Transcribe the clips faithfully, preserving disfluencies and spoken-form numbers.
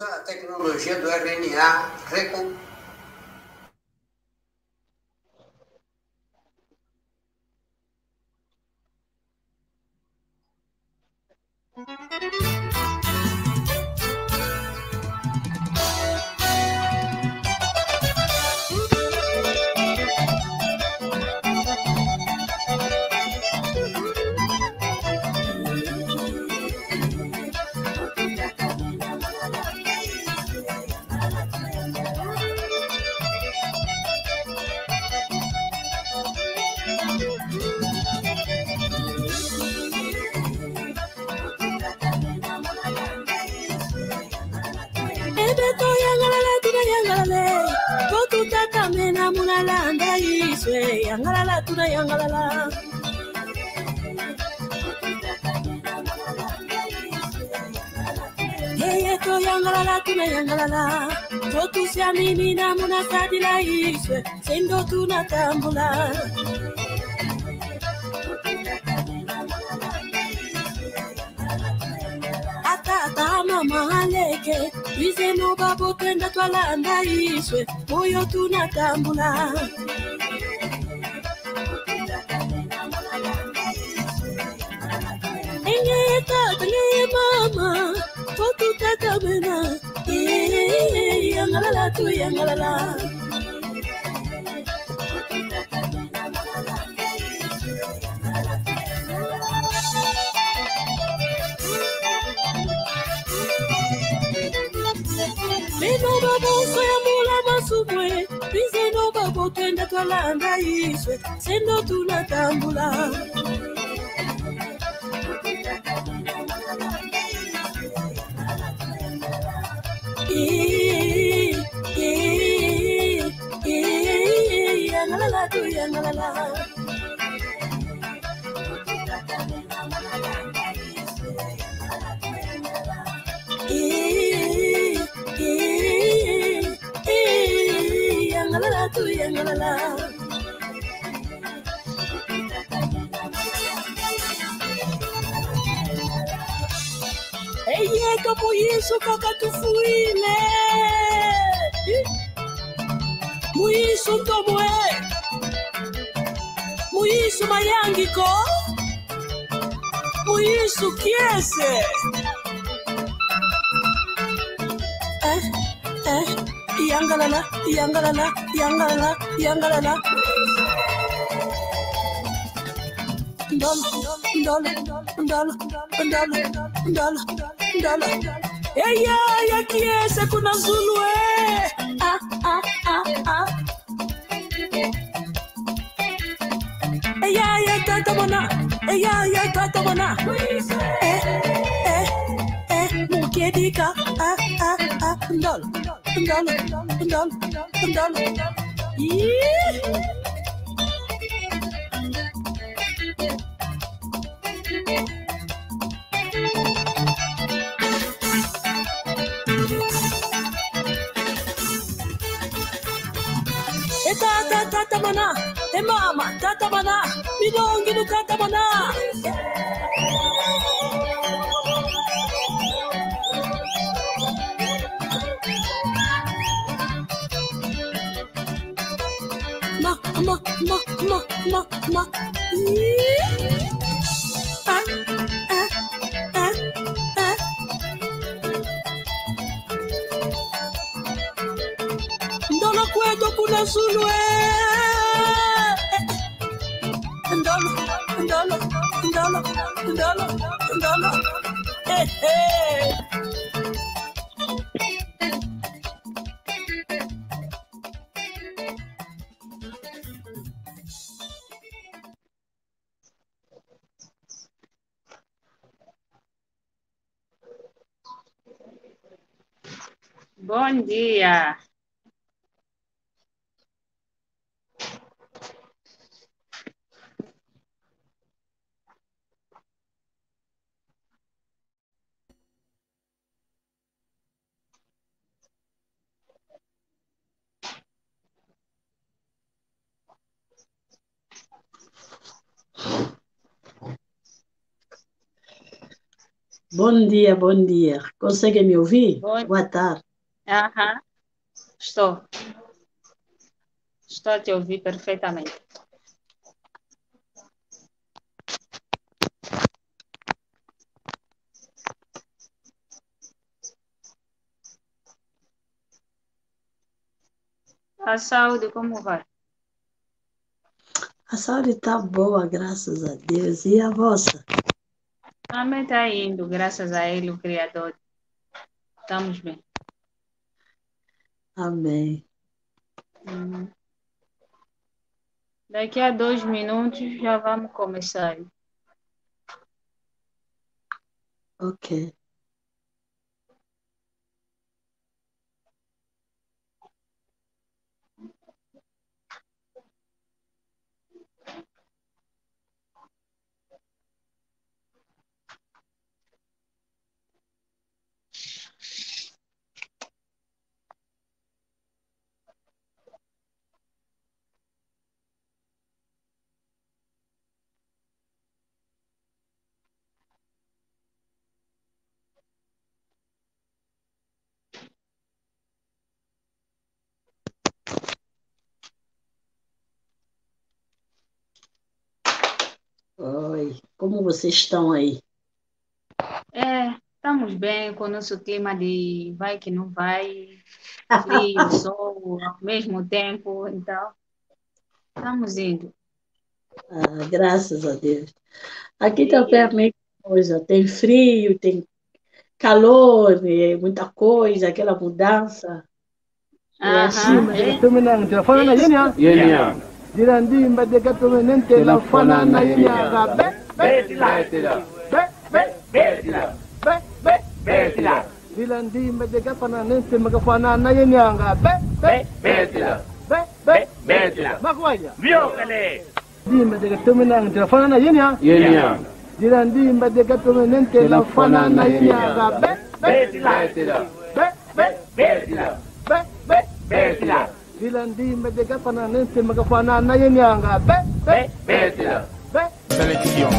A tecnologia do R N A recom- E beto yangalala, tuna yangalala. Vo tutatamena muna landa Yesu e, yangalala, tuna yangalala. E yeto yangalala, tuna yangalala. Vo tusiamimina muna sadila Yesu e, se ndo tunatambula. A tata, a mama, a nleke, lwizeno babo twenda twalanda Yesu e, moyo tunatambula. E nge tata, nge mama, vo tutatamena, e, yangalala, tuyangalala. Beno babonso ya mula masumu e, lwizeno babo twenda twalanda Yesu e, se ndo tunatambula. E, e, e, yangalala, tuyangalala. E, e, e, yangalala, tuyangalala. E yeto mu Yesu kaka tufwile. Mu Yesu ntomo e. Mu Yesu mayangi ko. Mu Yesu kiese. Eh, eh, yangalala, yangalala, yangalala, yangalala. Ndolo, ndolo, ndolo, ndolo, ndolo, ndolo. Eya, ya kiese kuna zulu e. Ah, ah, ah, ah. Eya, ya tata mwana. Eya, ya tata mwana. Eh, eh, eh, mukedika. Ah, ah, ah, ndolo, ndolo, ndolo, ndolo. Ih. E tata, tatamana. E mama, tatamana. Milongi no tatamana. Ma, ma, ma, ma, ma, ma. Ih. Ah, ah, ah, ah. Ndolo kweto kuna zulu, eh. Ndolo, ndolo, ndolo, ndolo, ndolo. Eh, eh. Bom dia. Bom dia, bom dia. Consegue me ouvir? Bom... Boa tarde. Aham. Estou. Estou a te ouvir perfeitamente. A saúde, como vai? A saúde tá boa, graças a Deus. E a vossa? Também tá indo, graças a Ele, o Criador. Estamos bem. Amém. Hum. Daqui a dois minutos já vamos começar. Ok. Oi, como vocês estão aí? É, estamos bem com o nosso clima de vai que não vai, frio, sol, ao mesmo tempo, então, estamos indo. Ah, graças a Deus. Aqui também a mesma coisa, tem frio, tem calor, né, muita coisa, aquela mudança. É assim, aham, mas é. Yenia. Yenia. Dila ndimba de gato menente la fanana yenia ga be, be, be, be, be. Dila ndimba de gato menente maga fanana yenia ga be, be, be, be. Makwaya. Viokale. Ndimba de gato menente la fanana yenia. Yenia. Dila ndimba de gato menente la fanana yenia ga be, be, be, be, be, be. Dila ndimba de gato menente maga fanana yenia ga be, be, be, be. Sélection.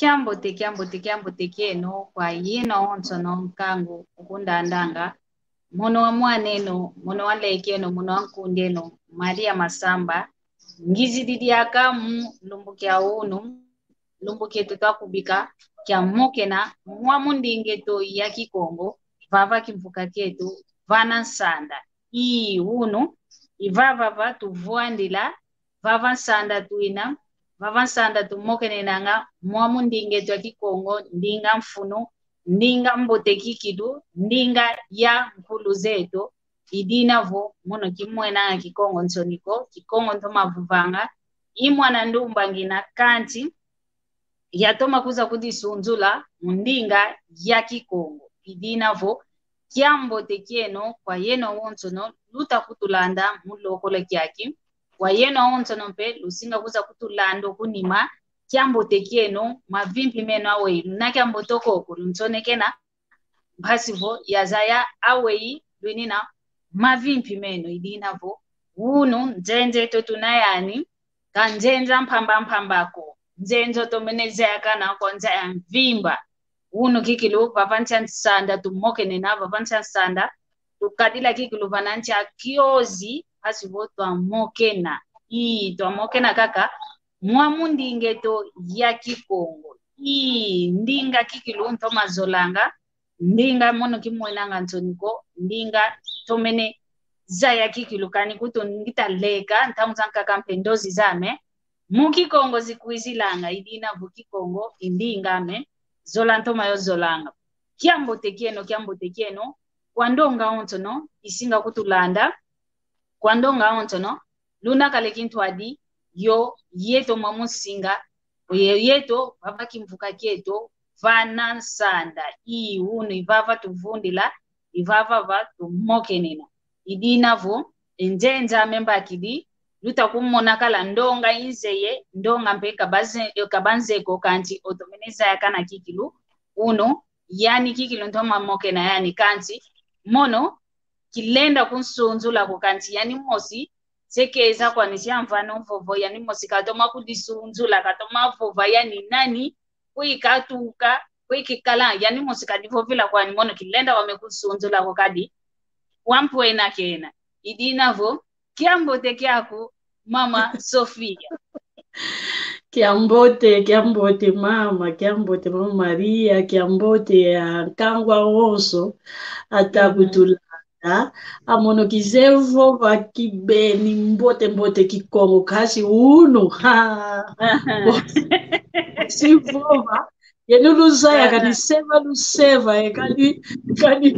Kiambote, kiambote, kiambote kieno kwa yeno awonsono nkangu ukundandanga. Mono wa mwaneno, mono wa lekeno, mono wa nkundeno, Maria Masamba. Ngizidi diaka mu lumbu kia unu, lumbu kieto twakubika kia mokena mwamu ndinga eto ya Kikongo, vava kimvuka kieto, vana nsanda. I unu, i vava va tuvwandila, vava nsanda twina, vava nsanda tumokenenanga mwamu ndinga eto ya Kikongo, ndinga mfunu, ndinga mbote kikilu, ndinga ya nkulu zeto. I dina vo mono kimwenanga Kikongo nsoni ko, Kikongo ntoma vovanga, i mwana ndumba ngina kansi yatoma kwiza kudisunzula mu ndinga ya Kikongo. I dina vo kiambote kieno kwa yeno awonsono luta kutulanda mu lokola kiaki, kwa yeno awonsono mpe lusinga kwiza kutulanda oku nima, kiambote kieno, mavimpi meno aweyi, luna kiambote koko lunsonekena, mpasi vo yazaya aweyi lwinina mavimpi meno. I dina vo unu nzenza eto tuna yani, ka nzenza mpamba mpamba ko, nzenza otomene zayakana kwa nza ya mvimba. Unu kikilu vava nsi a nsanda tumokenena, vava nsi a nsanda tukadila kikilu vana nsi a kiozi, mpasi vo twamokena. Ii, twamokena kaka mwa mu ndinga eto ya Kikongo. I ndinga kikilu ntoma zolanga, ndinga mono kimwenanga nsoni ko, ndinga tomene zaya kikilu kani kutu ngita leka, ntangu zankaka mpe ndozi zame, mu Kikongo zikwizilanga, i dina vo Kikongo i ndinga ame, zola ntoma yo zolanga. Kiambote kieno, kiambote kieno, kwa ndonga onsono isinga kutulanda, kwa ndonga onsono, luna kale kintwadi, yo yeto mwa musinga, ye-, yeto vava kimvuka kieto, vana nsanda, i unu, i vava tuvundila, i vava va tumokenena. I dina vo, e nzenza ame mbakidi, luta kumona kala ndonga inzeye, ndonga mpe kabaze-, kabanzeko kanti otomene zaya kana kikilu, unu, yani kikilu ntoma mokena yani kanti, mono, kilenda kunsunzula ko kanti yani mosi, se keza kwani se amvana o mvovo, yani mosi katoma kudisunzula, katoma vova yani nani, kwe katuka, kwe kikala, yani mosi kadivovila kwani mono kilenda wame kunsunzula ko kadi, wampwena kena. I dina vo, kiambote kiaku, Mama Sofia. Kiambote, kiambote mama, kiambote mama Maria, kiambote a nkangwa wonso ata kutulanda. A mono kizeye vova kibeni mbote mbote Kikongo kasi unu. Ha. Bo-, si vova, yenu luzaya kadi seva, luseva, e kadi, kadi.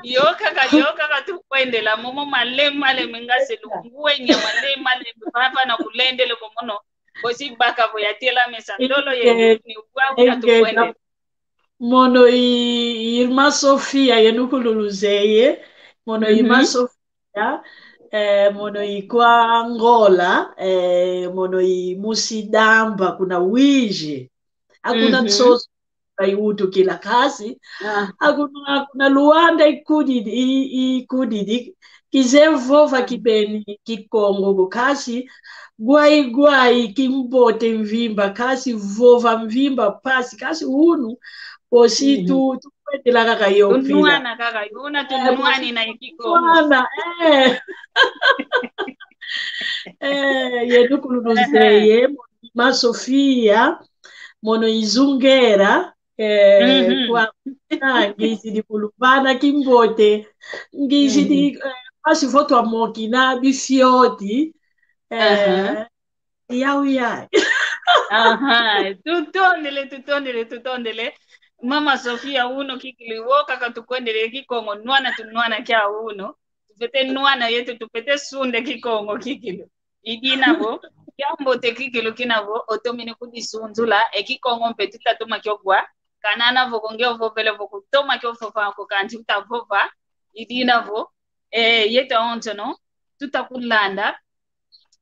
Yo kaka, yo kaka tukwendela, momo male, male, mingase lungwenya, male, male, papa na kulendele ko mono, kosi baka vo yatela mesa, ndolo ye, ni uwa, uwa tukwendela. Mono i, i Irmã Sofia, yenu kulu luzeye, mono i Irmã Sofia, eh, mono i kwa Angola, eh, mono i Musidamba, kuna Uíge. Akuna nsoso, kaiwutukila kasi. Akuna, akuna Luanda ikudidi, i, ikudidi. Kizeye vova kibeni Kikongo ko kasi. Gwai, gwai, kimbote mvimba kasi, vova mvimba pasi kasi unu. Kosi tu, tukwendela kaka yo mpila. Tunwana kaka, yuna tunwani na Kikongo. Tunwana, eh. Eh, yenu kulu luzeye, Irmã Sofia, mono i Zungera, eh, kwa, ah, ngizidi kuluvana kimbote, ngizidi, eh, pasi vo twamokina bifioti, eh, yau yai. Aha, tutondele, tutondele, tutondele. Mama Sofia, uno kikilu, wo kaka tukwendele Kikongo, nwana tunwana kia uno. Tupete nwana yetu, tupete sunda Kikongo kikilu. I dina vo, kiambote kikilu kina vo, otomene kudisunzula, e Kikongo mpe tutatoma kio kwa, kanana vo ko nge ovovele vo kutoma kio vova ko kanti utavova, i dina vo, eh, yetu awonsono, tutakulanda,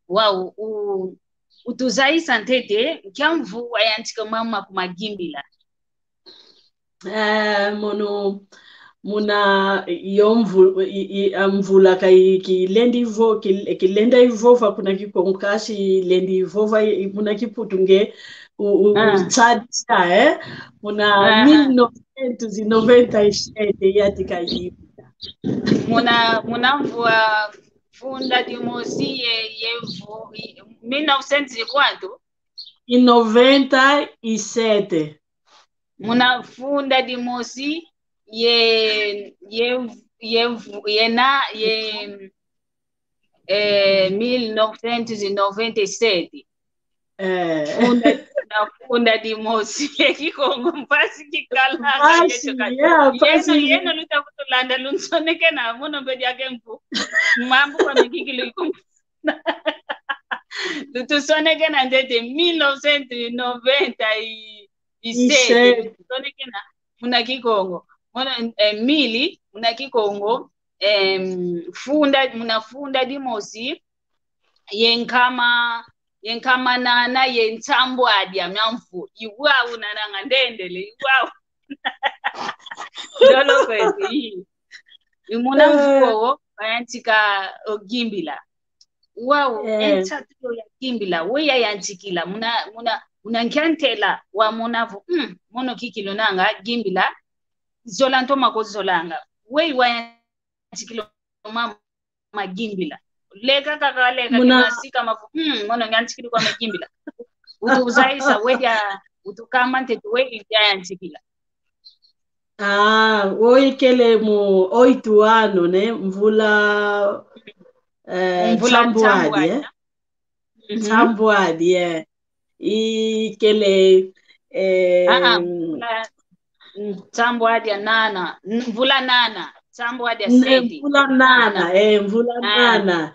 wau, u-, utuzayisa ntete, nkia mvu wayantika mama kumagimbila. Eh, mono, muna yo mvu-, i, i, a mvula ka i, kilendi vo-, ki, kilenda ivova kuna Kikongo kasi lendi ivova i, muna Kiputu nge u, u, usadisa, eh? Muna mil novecentos e noventa e sete yatika i. Muna, muna mvua funda dimosi ye, ye vo-, i, mil novecentos e quanto? E noventa e sete. Muna funda dimosi ye, ye, ye, ye na, ye, eh, mil novecentos e noventa e sete. Eh. Funda, na funda dimosi. Kikongo mpasi kikalanga. Mpasi, yecho ka-, yeah, yeno, mpasi. Yeno luta kutulanda lunsonekena, mono mpe diake mpu. Mambu kwa mikiki luikum-, lutusonekena ntete mil novecentos e noventa e sete. Isete. Lutusonekena muna Kikongo. Muna, eh, mili, muna Kikongo. Em, funda, muna funda dimosi, ye nkama, ye nkama nana, ye nsambwadi a mia mvu. Iwau nananga ndendele, iwau. Ndolo kwete, i. I muna mvu wowo, wayantika ogimbila. Wau, eh, e nsatu yo yagimbila, we yayantikila, muna, muna, muna nkia ntela, wamona vo, mm, mono kikilu nanga, gimbila, zola ntoma ko zolanga. We wayan- sikilo mama gimbila. Leka kaka leka muna kina sika mavu. Hmm, mono nyantikidi kwa mekimbila. Utu uzaisa wedia, utu kama ntete wedia yantikila. Ah, o ikele mu oito ano, né? Mvula, eh, mvula nsambwadi, nsambwadi, eh? Mhm. Nsambwadi, eh. Ikele, eh, ah, ah, mvula, nsambwadi ya nana, mvula nana, nsambwadi ya sete. Mvula nana, eh, mvula nana.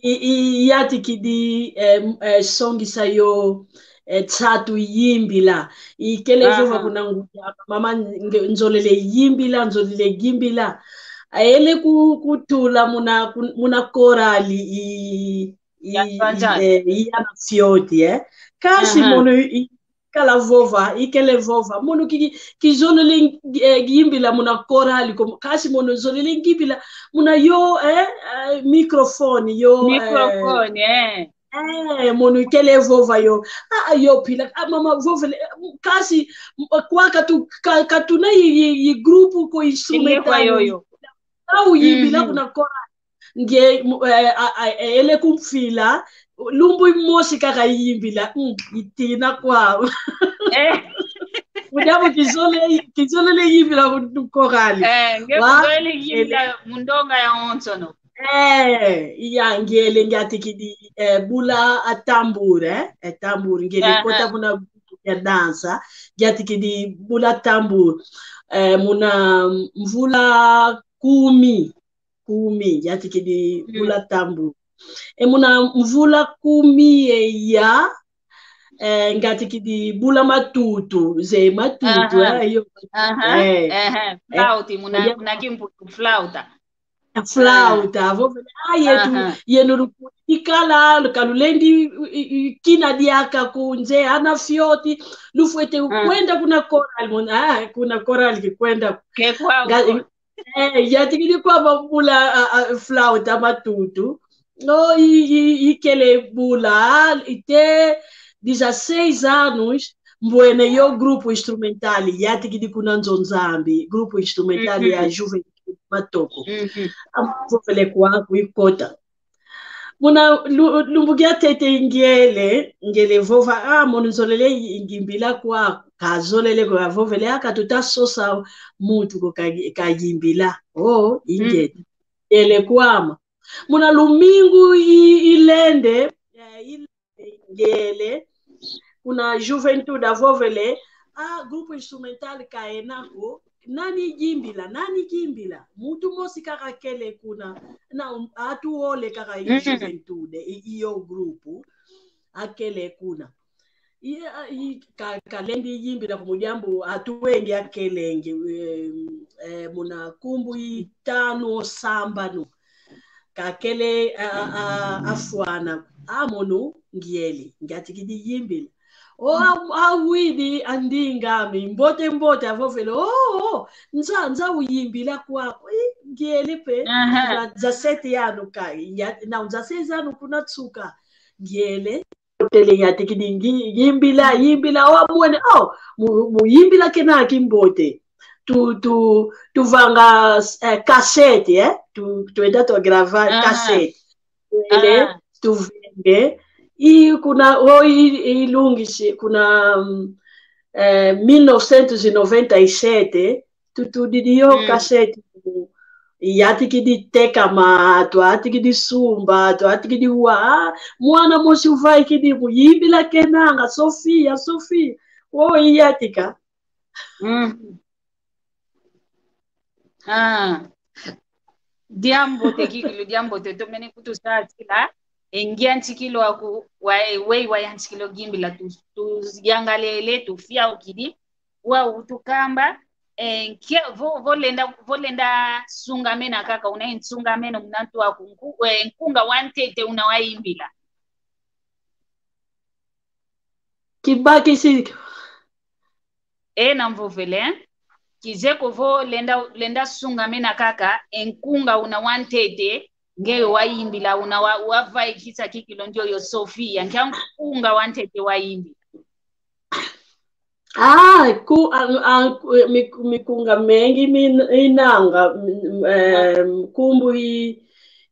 I, i, yantikidi, eh, m-, eh, songisa yo, eh, nsatu yimbila. Ikele vova kuna ngudi aka, mama, nge-, nzolele yimbila, nzolele yimbila. Ayele ku-, kutula muna, ku-, muna korali i, i, i, eh, i ana fioti, eh. Kasi mono i, kala vova, ikele vova. Mono ki, ki, kizolele, eh, yimbila muna korali ko, kasi mono zolele yimbila muna yo, eh, eh, microfone, yo, eh, microfone, eh. Eh, mono ikele vova yo. Ah, ah, yo pila, ah, mama vovele, eh, kasi, m-, kwa katu-, ka-, katuna i, i, i grupo ko instrumental. Yo, yo. Au yimbila kuna korali. Nge, mu-, eh, a, a, eh, ele kumfila, lumbu imosi kaka yimbila, mm, itina kwau. Eh. Mu diambu kizole, kizolele yimbila mu, mu korali. Eh, nge wa, kizolele yimbila ele mu ndonga ya onsono. Eh, iya, ngele ngiatikidi, eh, bula a tambur, eh, eh, tambur, ngele kota muna ya dansa, ngiatikidi bula tambur, eh, muna mvula kumi. Kumi, ngiatikidi bula tambur. E muna mvula kumi e ya, eh, ngiatikidi bula matutu, ze matutu, eh, yo. Aha, eh, aha. Flauta, muna, muna kimputu flauta. Flauta, vovele, ah, yetu, yenu luku-, ikala, kalulendi, i, i, kina diaka kunze, ana fioti, lufwete kwenda kuna korali, mona, ah, kuna korali kikwenda. Ke kwau, nga-, Eh, yantikidi kwama bula, a, a, flauta matutu. No, i, i, ikele bula, ite dezasseis anos, mbwene yo grupo instrumental, yantikidi kuna nzo Nzambi, grupo instrumental ya juventude Matoko. Amvovele kwaku ikota. Muna lu-, lumbu kiatete ngele, ngele vova, ah, mono nzolele yi-, ngimbila kwa, kazolele ko, avovele, ah, katuta sosa muntu ko ka-, kayimbila. Oh, ingele. Ngele kwama. Muna lumingu i-, ilende, eh, ilende ngele, kuna juventude avovele, ah, grupo instrumental kaena ko, nani yimbila, nani yimbila. Muntu mosi kaka kele kuna, na, um, atu ole kaka i juventude, i, iyo grupo, akele kuna. I, a, i, ka, kalendi yimbila ko mu diambu, atu wengi akelenge, eh, eh, muna nkumbu itanu o sambanu. Kakele, a, a, a, afwana, ah, mono, ngele, ngiatikidi yimbila. O, a, awidi andinga ami, mbote mbote, avovele, oh, oh, nza, nza uyimbila kwaku, i, ngele pe, na dezasseis anos ka, ya, na dezasseis anos kuna nsuka, ngele, tele yantikidi ngi-, yimbila, yimbila, o, amwene, oh, mu, mu yimbila kena kimbote. Tu, tu, tuvanga, eh, cassete, eh? Tu, tuenda tu grava cassete. Ele, tuvenge. I kuna, o, i, ilungisi, kuna, mm, eh, mil novecentos e noventa e sete, tutudidi yo cassete. Yantikidi tekama, twatikidi sumba, twatikidi wa. Ah, mwana mosi uvaikidi mu yimbila kenanga, Sofia, Sofia. O, iyantika. Mm. Ah. Diambote kikilu, diambote tomene kutusasila. E ngiantikilo aku, wa, e, wei wayantikilo yimbila tu, tuyangalele, tufiaukidi. Wa utukamba, e, nkia, vo, vo lenda, vo lenda sungamena kaka, una nsungamena muna ntu aku nku-, e, nkunga wantete una wayimbila. Kibakisi. E, na mvovele. Kizeye ko vo lenda, lenda sungamena kaka, e nkunga una wantete, nge wayimbila una wa, wavaikisa kikilu ndioyo Sofia, nkia nkunga wantete wayimbila. Ah, ku, a, a, ku, mi-, mikunga mengi mi-, inanga, m-, m-, eh, nkumbu i,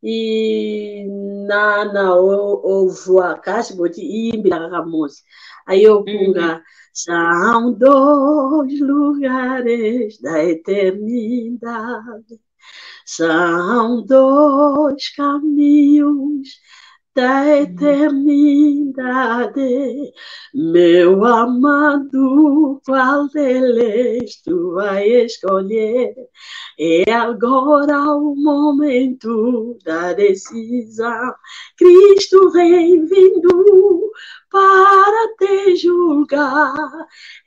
i nana o, o vua kasi boti i imbila kaka mosi. Ayo kunga, são dois lugares da eternidade, são dois caminhos da eternidade, meu amado, qual deles tu vai escolher? É agora o momento da decisão. Cristo vem vindo para te julgar,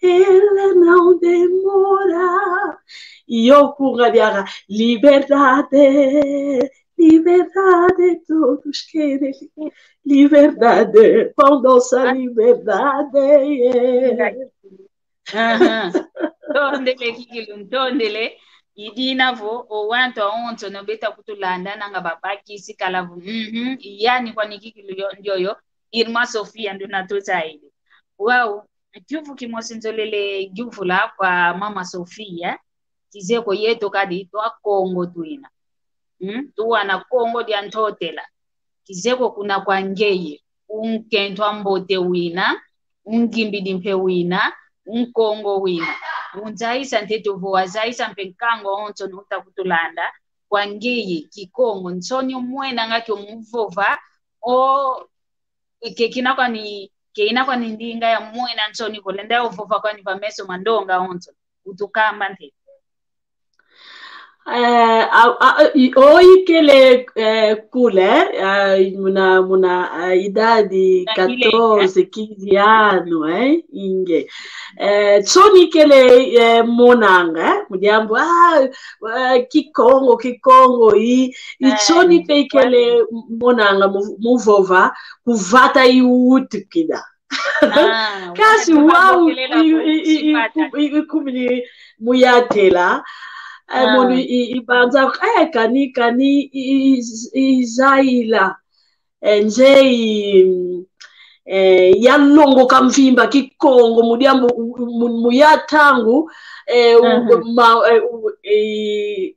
ele não demora. E eu com a minha liberdade, liberdade, todos querem liberdade, com doce liberdade, yeah. Aha. Ntondele kikilu, ntondele. I dina vo, o wantu awonso no beta kutulanda, nanga babakisi kala vo. Mhm. Yani kwani kikilu yo, ndioyo, Irmã Sofia, nduna tuzaidi. Wau, kiuvu kimosi nzolele yuvula kwa Mama Sofia, kizeko yeto kadi twa Kongo twina. Mm? Tuwana Kongo dia Ntotela. Kizeko kuna kwa ngeye, unkento ambote wina, ungimbidi mpe wina, unkongo wina. Unzaisa ntete vo wazaisa mpe nkangu awonso no uta kutulanda, kwa ngeye, Kikongo, nsoni umwena nga kio muvova, o, ke kina kwani, ke ina kwani ndinga ya mwena nsoni ko, lenda yo vova kwani va meso ma ndonga awonso. Utukamba nte. Eh, a, a, a, i, o ikele, eh, kule, eh, muna, muna, eh, idade quatorze, quinze ano, eh, inge. Eh, nsoni ikele, eh, monanga, eh, mu diambu, ah, eh, Kikongo, Kikongo, i, i nsoni pe ikele monanga mu, mu vova, ku vata iwutukila. Ah, kasi wau, i, i, i, i, i, i, i, kumini muyatela, eh, mono i, i, ibanza, eh, kani, kani, i, i, i, izaila, eh, nze i, eh, yalongoka mvimba Kikongo, mu diambu, mu, mu, mu ya ntangu, eh, u, ma, eh, u, eh,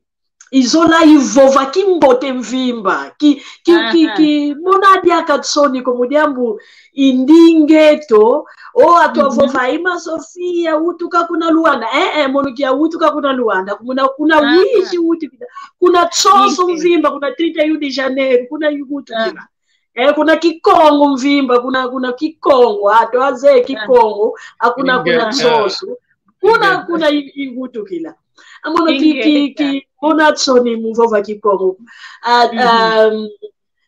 izola ivova kimbote mvimba. Ki, ki, ki, ki, mona diaka nsoni ko mu diambu i ndinga eto, o, atu avova, Irmã Sofia, utuka kuna Luanda. Eh, eh, mono kia utuka kuna Luanda. Kuna, kuna wizi utukila. Kuna nsonso mvimba, kuna trinta e um de Janeiro, kuna utukila. Eh, kuna Kikongo mvimba, kuna, kuna Kikongo, atu azeye Kikongo, akuna, kuna nsonso. Kuna, kuna i, i utukila. Amono ki, ki, ki, mona nsoni mu vova Kikongo. Ah, um,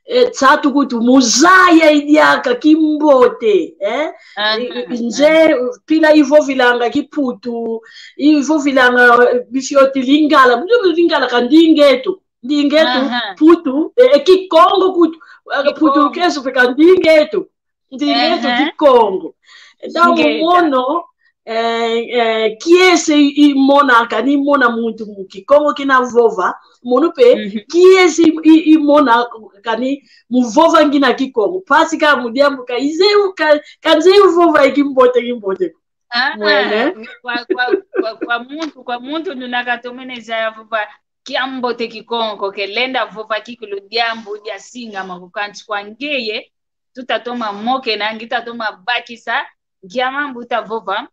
eh, tsatu kutu, muzaya idiaka kimbote, eh? I, i, nze, pila ivovilanga Kiputu, ivovilanga, eh, bifioti Lingala, Lingala ka ndinga eto, ndinga eto, Putu, eh, eh, Kikongo kutu, eh, Putu kesu pe ka ndinga eto. Ndinga eto Kikongo. Então, mono, eh, eh, kiese i, i mona, kani mona muntu mu Kikongo kina vova, mono pe, kiese i, i, i mona, kani mu vova ngina Kikongo. Mpasi ka mu diambu ka ize, ka, ka nze vova i kimbote, kimbote. Ah, mwene. Kwa, kwa, kwa, kwa muntu, kwa muntu nuna katomene zaya vova kiambote Kikongo, ke lenda vova kikilu diambu dia singama ko, kansi kwa ngeye, tuta toma mokena, ngi ta toma bakisa, nkia mambu ta vova.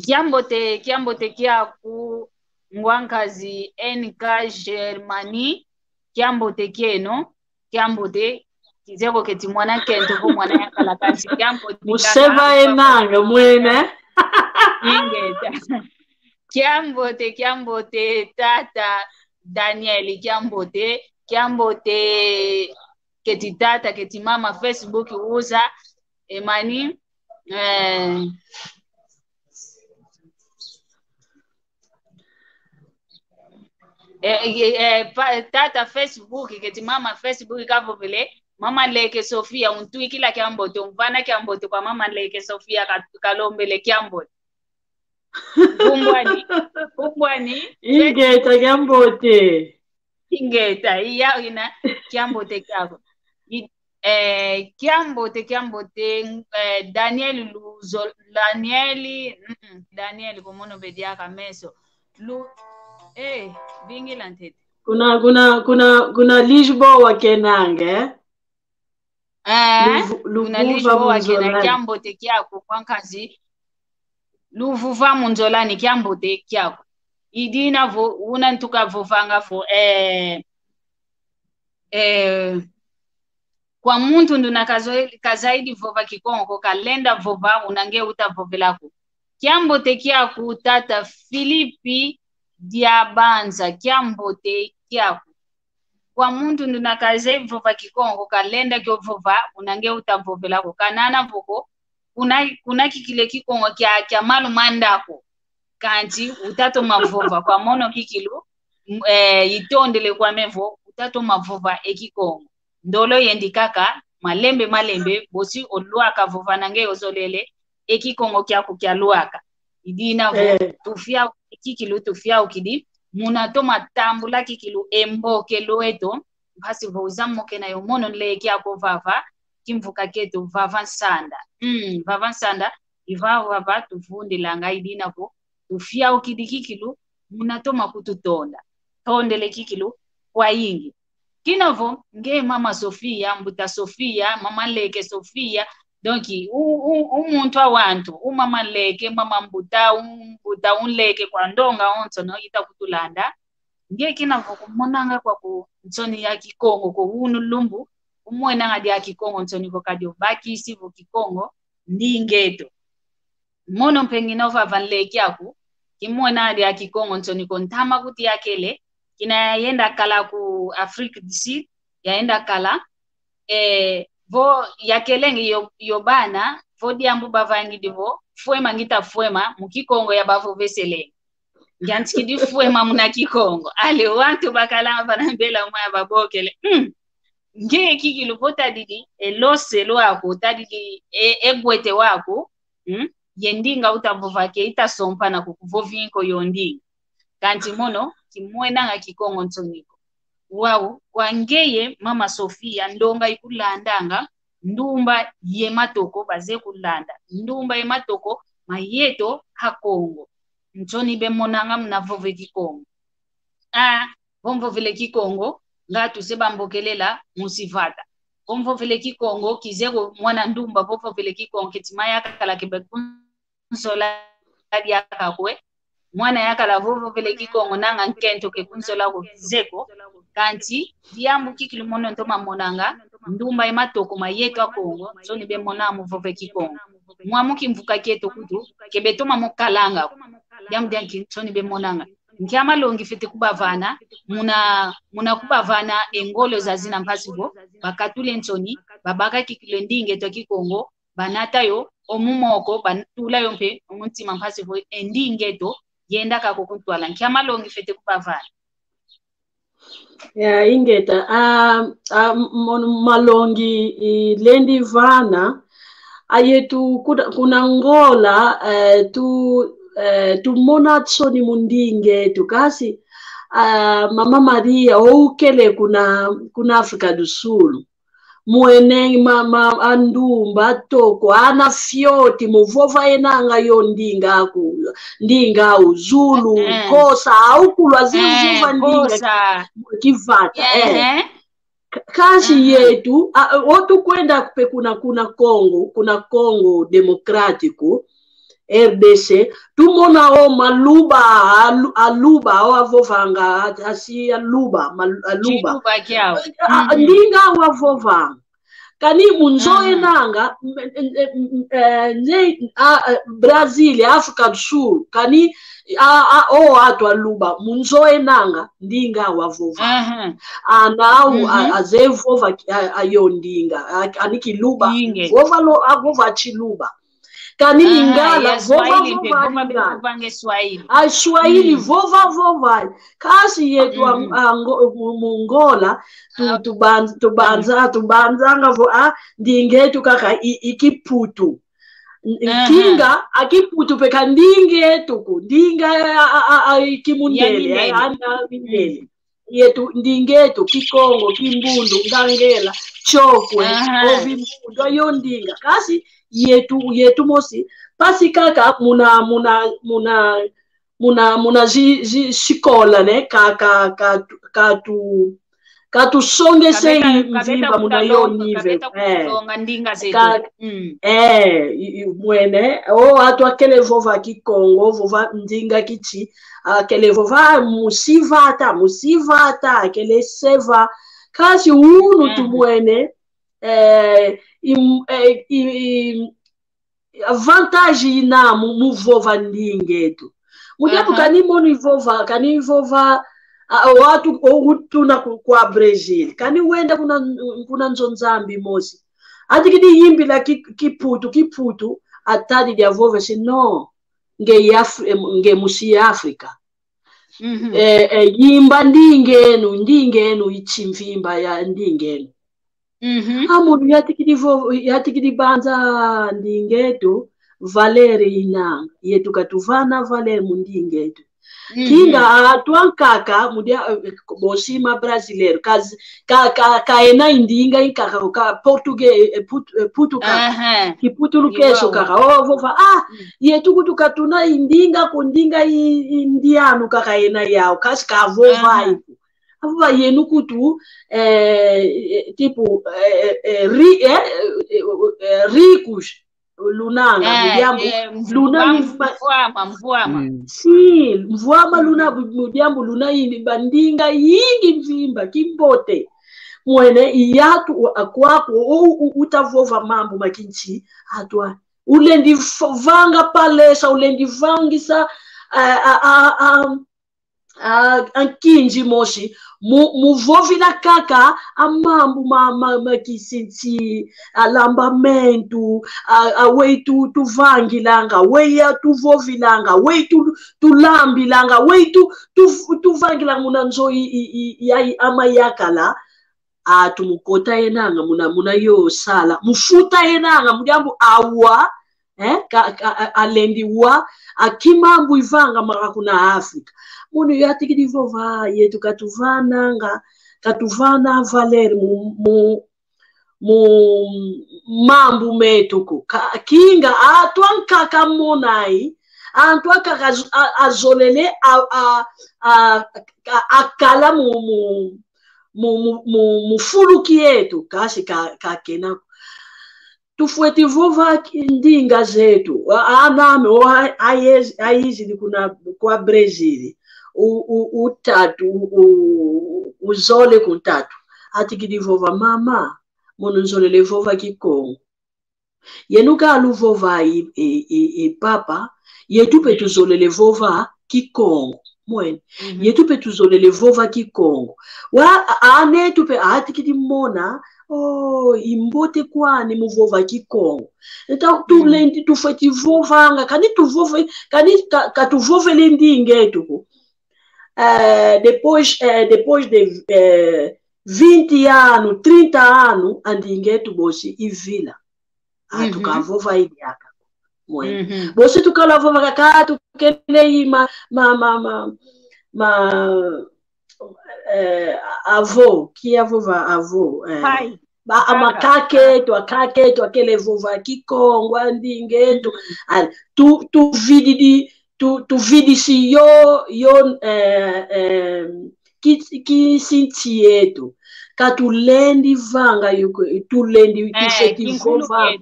Kiambote, kiambote kiaku ngwankazi N K Germany, kiambote kieno, kiambote, kizeko keti mwana kento ko mwana yakala kansi, kiambote. Museba enanga mwene. Ingeta. Kiambote, kiambote, tata Daniel, kiambote, kiambote, keti tata, keti mama Facebook uza, emani, eh, eh, eh, eh, pa, tata Facebook, keti mama Facebook kavovele, mama Leke Sofia, untwikila kiambote, umvana kiambote kwa mama Leke Sofia, ka, kalombele kiambote. Kumbwani, kumbwani. Ingeta kiambote. Ingeta, iya ina, kiambote kiaku. I, eh, kiambote, kiambote, eh, Daniel Luzo, Daniel, mm, mm, Daniel, komono bediaka meso. Lu, eh, vingila ntete. Kuna, kuna, kuna, kuna Lisboa kenanga, eh? Eh, Luvu-, kuna Luvuva Lisboa kena Munzolani. Kiambote kiaku kwa nkazi. Luvuva Munzolani, kiambote kiaku. I dina vo, una ntu kavovanga vo, eh, eh, kwa muntu nduna kazo-, kazaidi vova Kikongo ko, kalenda vova, una nge utavovela ko. Kiambote kiaku, tata Filipi Diabanza, kiambote kiaku. Kwa muntu nduna kazaidi vova Kikongo, kalenda kio vova, una nge utavovela ko. Kanana vo ko, kuna, kuna kikilu e Kikongo kia, kia malu manda ko. Kanti utatoma vova kwa mono kikilu, m-, eh, itondele kwame vo, utatoma vova e Kikongo. Ndolo yendi kaka, malembe, malembe, bosi olwaka vova na nge ozolele, e Kikongo kiaku kialwaka. I dina vo, eh, tufia kikilu, tufiaukidi, muna toma tambula kikilu e mbokelo eto, mpasi vo uza mokena yo mono nleke ako vava, kimvuka kieto vava nsanda. Mm, vava nsanda, i vava vava tuvundilanga i dina vo, tufiaukidi kikilu, muna toma kututonda. Tondele kikilu, kwayingi. Kina vo, nge mama Sofia, mbuta Sofia, mama nleke Sofia, donc, u, u, u muntu a wantu, u mama nleke, mama mbuta, u mbuta, u nleke kwa ndonga onso no ita kutulanda. Nge kina vo kumonanga kwaku nsoni ya Kikongo ko unu lumbu, umwenanga dia Kikongo nsoni ko kadi obakisi vo Kikongo, ndinga eto. Mono mpe ngina ovava nleke aku, kimwena dia Kikongo nsoni ko ntama kuti yakele, kina yayenda kala ku Afrique du Sud, yayenda kala, eh, vo yakelenge yo, yo bana, vo diambu bavangidi vo, fwema ngita fwema, mu Kikongo yabavoveselenge. Ngiantikidi fwema muna Kikongo. Ale wantu bakalanga vana mbela mwa babokele. Mm. Nge kikilu vo tadidi, e lose lwaku, tadidi, e, e gwete waku, mm? Ye ndinga utavova ke itasompana kukuvovinko yo ndinga. Kanti mono, kimwenanga Kikongo nsoni ko. Wau, kwa ngeye, mama Sofia, ndonga ikulandanga, ndumba ye matoko baze kulanda. Ndumba ye matoko, ma yeto ha Kongo. Nsoni bemonanga muna vove Kikongo. Ah, vo mvovele Kikongo, nga tuse bambokelela musi vata. Vo mvovele Kikongo, kizeko mwana ndumba, vo mvovele Kikongo, keti ma yakala ke be kunsola diaka kwe. Mwana yakala vo mvovele Kikongo, nanga nkento ke kunsola ko kizeko. Kanti, diambu kikilu mono ntoma monanga, ndumba ye matoko ma yeto a Kongo, nsoni bemona mu vove Kikongo. Mwamu kimvuka kieto kutu, ke betoma mo kalanga ko. Diambu dia nki nsoni bemonanga. Nkia malongi fwete kubavana, muna, muna kubavana e ngolo zazina mpasi vo, bakatule nsoni, babaka kikilu e ndinga eto a Kikongo, banata yo, o mu moko, batula yo mpe, o mu ntima mpasi vo, e ndinga eto, yenda kaka kuntwala. Nkia malongi fwete kubavana. Ya, ingeta, ah, ah, m-, m-, malongi, i, lendi vana, a yetu kuna, kuna Angola, eh, tu, eh, tumona nsoni mu ndinga eto, kasi, ah, Mama Maria, oukele kuna, kuna África do Sul. Mwene ma, ma, a ndumba toko, ana fioti, muvova enanga yo ndinga aku, ndinga au, Zulu, eh, eh, Xhosa, au kulwa zi, eh, vova ndinga Xhosa. Ki-, Kivata, eh. Eh, eh. Ka-, kasi, mhm, yetu, a, a, o tukwenda pe kuna, kuna Kongo, kuna Kongo Democrático, R D C, tumona o maluba, alu-, aluba, o avovanga, a, asi aluba, mal-, aluba. Chiluba kiau. A, a, mhm, ndinga au avovanga. Kani mu nzo, mhm, enanga, m-, m-, m-, eh, ne, a, a, Brazil, África do Sul, kani a, a, o atu aluba, mu nzo enanga, ndinga au avovanga. Mhm. Ana au, a, mhm, aze vova, a, a, yo ndinga, a, ani kiluba, inge, vova lo, avova chiluba. Kani, aha, Lingala, ya vova, Swahili mpe, vova, vova mpe, Lingala. Vova nge Swahili. A Swahili, mm, vova, vova. Kasi yetu, mm, a, a, ngo-, mu, mu Angola, tu, ah, tubanz-, tubanza, mm, tubanzanga vo, a, ndinga etu kaka i, i Kiputu. N-, aha, kinga, a Kiputu pe ka ndinga etu ko. Ndinga a, a, a, a, i Kimundele, ya Mindele. A, ana Mindele. Mm. Yetu, ndinga etu, Kikongo, Kimbundu, Ngangela, Chokwe, aha, Ovimbundu, ayo ndinga. Kasi yetu, yetu mosi, mpasi kaka muna, muna, muna, muna, muna zi, zi, sikola, né? Ka, ka, ka, ka tu, ka tusongese kabeta, i kabeta mvimba muna yo kutulonga, nível. Kabeta, eh, kutulonga ndinga zetu. Ka, mm. Eh, i, i, mwene, o atu akele vova Kikongo, vova ndinga kiti, akele vova musivata, musivata, akele seva. Kasi unu, mhm, tumwene, eh, i, eh, i, i, avantage ina mu, mu vova ndingetu. Mu diambu, aha, kani mono ivova, kani ivova, a, o atu, o utuna ku, kwa Brazil. Kani wenda kuna, kuna nzo Nzambi mosi. Atikidi yimbila ki, Kiputu, Kiputu, atadi dia vova si no, nge Af-, em, nge musi Afrika. Mhm. Eh, eh, yimba ndingenu, ndingenu, ichi mvimba ya ndingenu. Mhm. A mono yatikidi vo-, yatikidi banza ndingetu, valere ina. Yetu katuvana valere mu ndingetu. Mhm. Kinga atu ankaka, mu dia, eh, bosi ma brasileiro, kaz-, ka, ka, kaena ndinga inkaka, ka português, eh, put-, eh, putu ka, aha, Kiputu lukeso, iwau, kaka. O, vova, ah, mm, yetu kutu katuna ndinga ko, ndinga i, i ndianu kaka ena yau, kasi kavova, aha, iku. Avo va yenu kutu, eh, eh, tipo, eh, eh, ri-, eh, eh, eh, ricos, lunanga, eh, mu diambu, eh, luna mvua-, mvua-, mvua-, mvua-, mvua-, mm, si, mvua-, mvua-, luna, mm, mu diambu luna ini bandinga yingi mvimba, kimbote. Mwene, i atu, u-, akwaku, u-, u-, utavova mambu ma kinchi, atu a-, ulendi f-, vanga palestra, ulendi vangisa, a, a, a, a, a, a nkinzi mosi, mu, mu vovila kaka a mambu ma, ma, ma kisinsi, a lambamentu, a, a weyi tu, tuvangilanga, weyi atu vovilanga, weyi tu, tulambilanga, weyi tu, tu, tuvangilanga muna nzo i, i, i, ya, i, ama yakala, atu mu kota enanga muna, muna yo sala, mu futa enanga, mu diambu awa, eh, ka, ka, a, alendi wa, a kimambu ivanga maka kuna Afrika. Mono yatikidi vova, yetu katuvananga, katuvana valere mu, mu, mu mambu metu ko. Ka, kinga, atu ankaka monai, antu ankaka az-, a, azolele, a, a, a, a, akala mu, mu, mu, mu, mu, mu fulu kietu, kasi ka, ka kena ko. Tufweti vova ki-, ndinga zetu. A-, aname, o a-, ayez-, ayizidi kuna kwa Brazil. U-, u-, utatu, u-, u-, uzole kuntatu. Atikidi vova, mama, mono nzolele vova Kikongo. Yenu ka luvova i, i, i, i papa, yetu pe tuzolele vova Kikongo. Mwene. Mhm. Yetu pe tuzolele vova Kikongo. Wa, a-, anetu pe atikidi mona, oh, imbote kwani mu vova Kikongo. Enta, mhm, tulendi tufweti vovanga, kani tuvove, kani ka, katuvovele ndingetu ko. Eh, depois, eh, depois de, eh, vinte ano, trinta ano, a ndingetu bosi ivila. Atu, mhm, kavova i diaka. Mwene. Mhm. Bosi tukala vova kaka tukele i ma, ma, ma, ma, ma, eh, avô, kia vova avô, eh. Pai. Ba, a makaka etu, akaka etu, akele vova Kikongo, a ndingetu. Mhm. A, tu, tuvididi, tu, tuvidisi yo, yo, eh, eh, ki, kisinsi etu. Ka tulendi vanga yo ko, tulendi, eh, tufweti vova.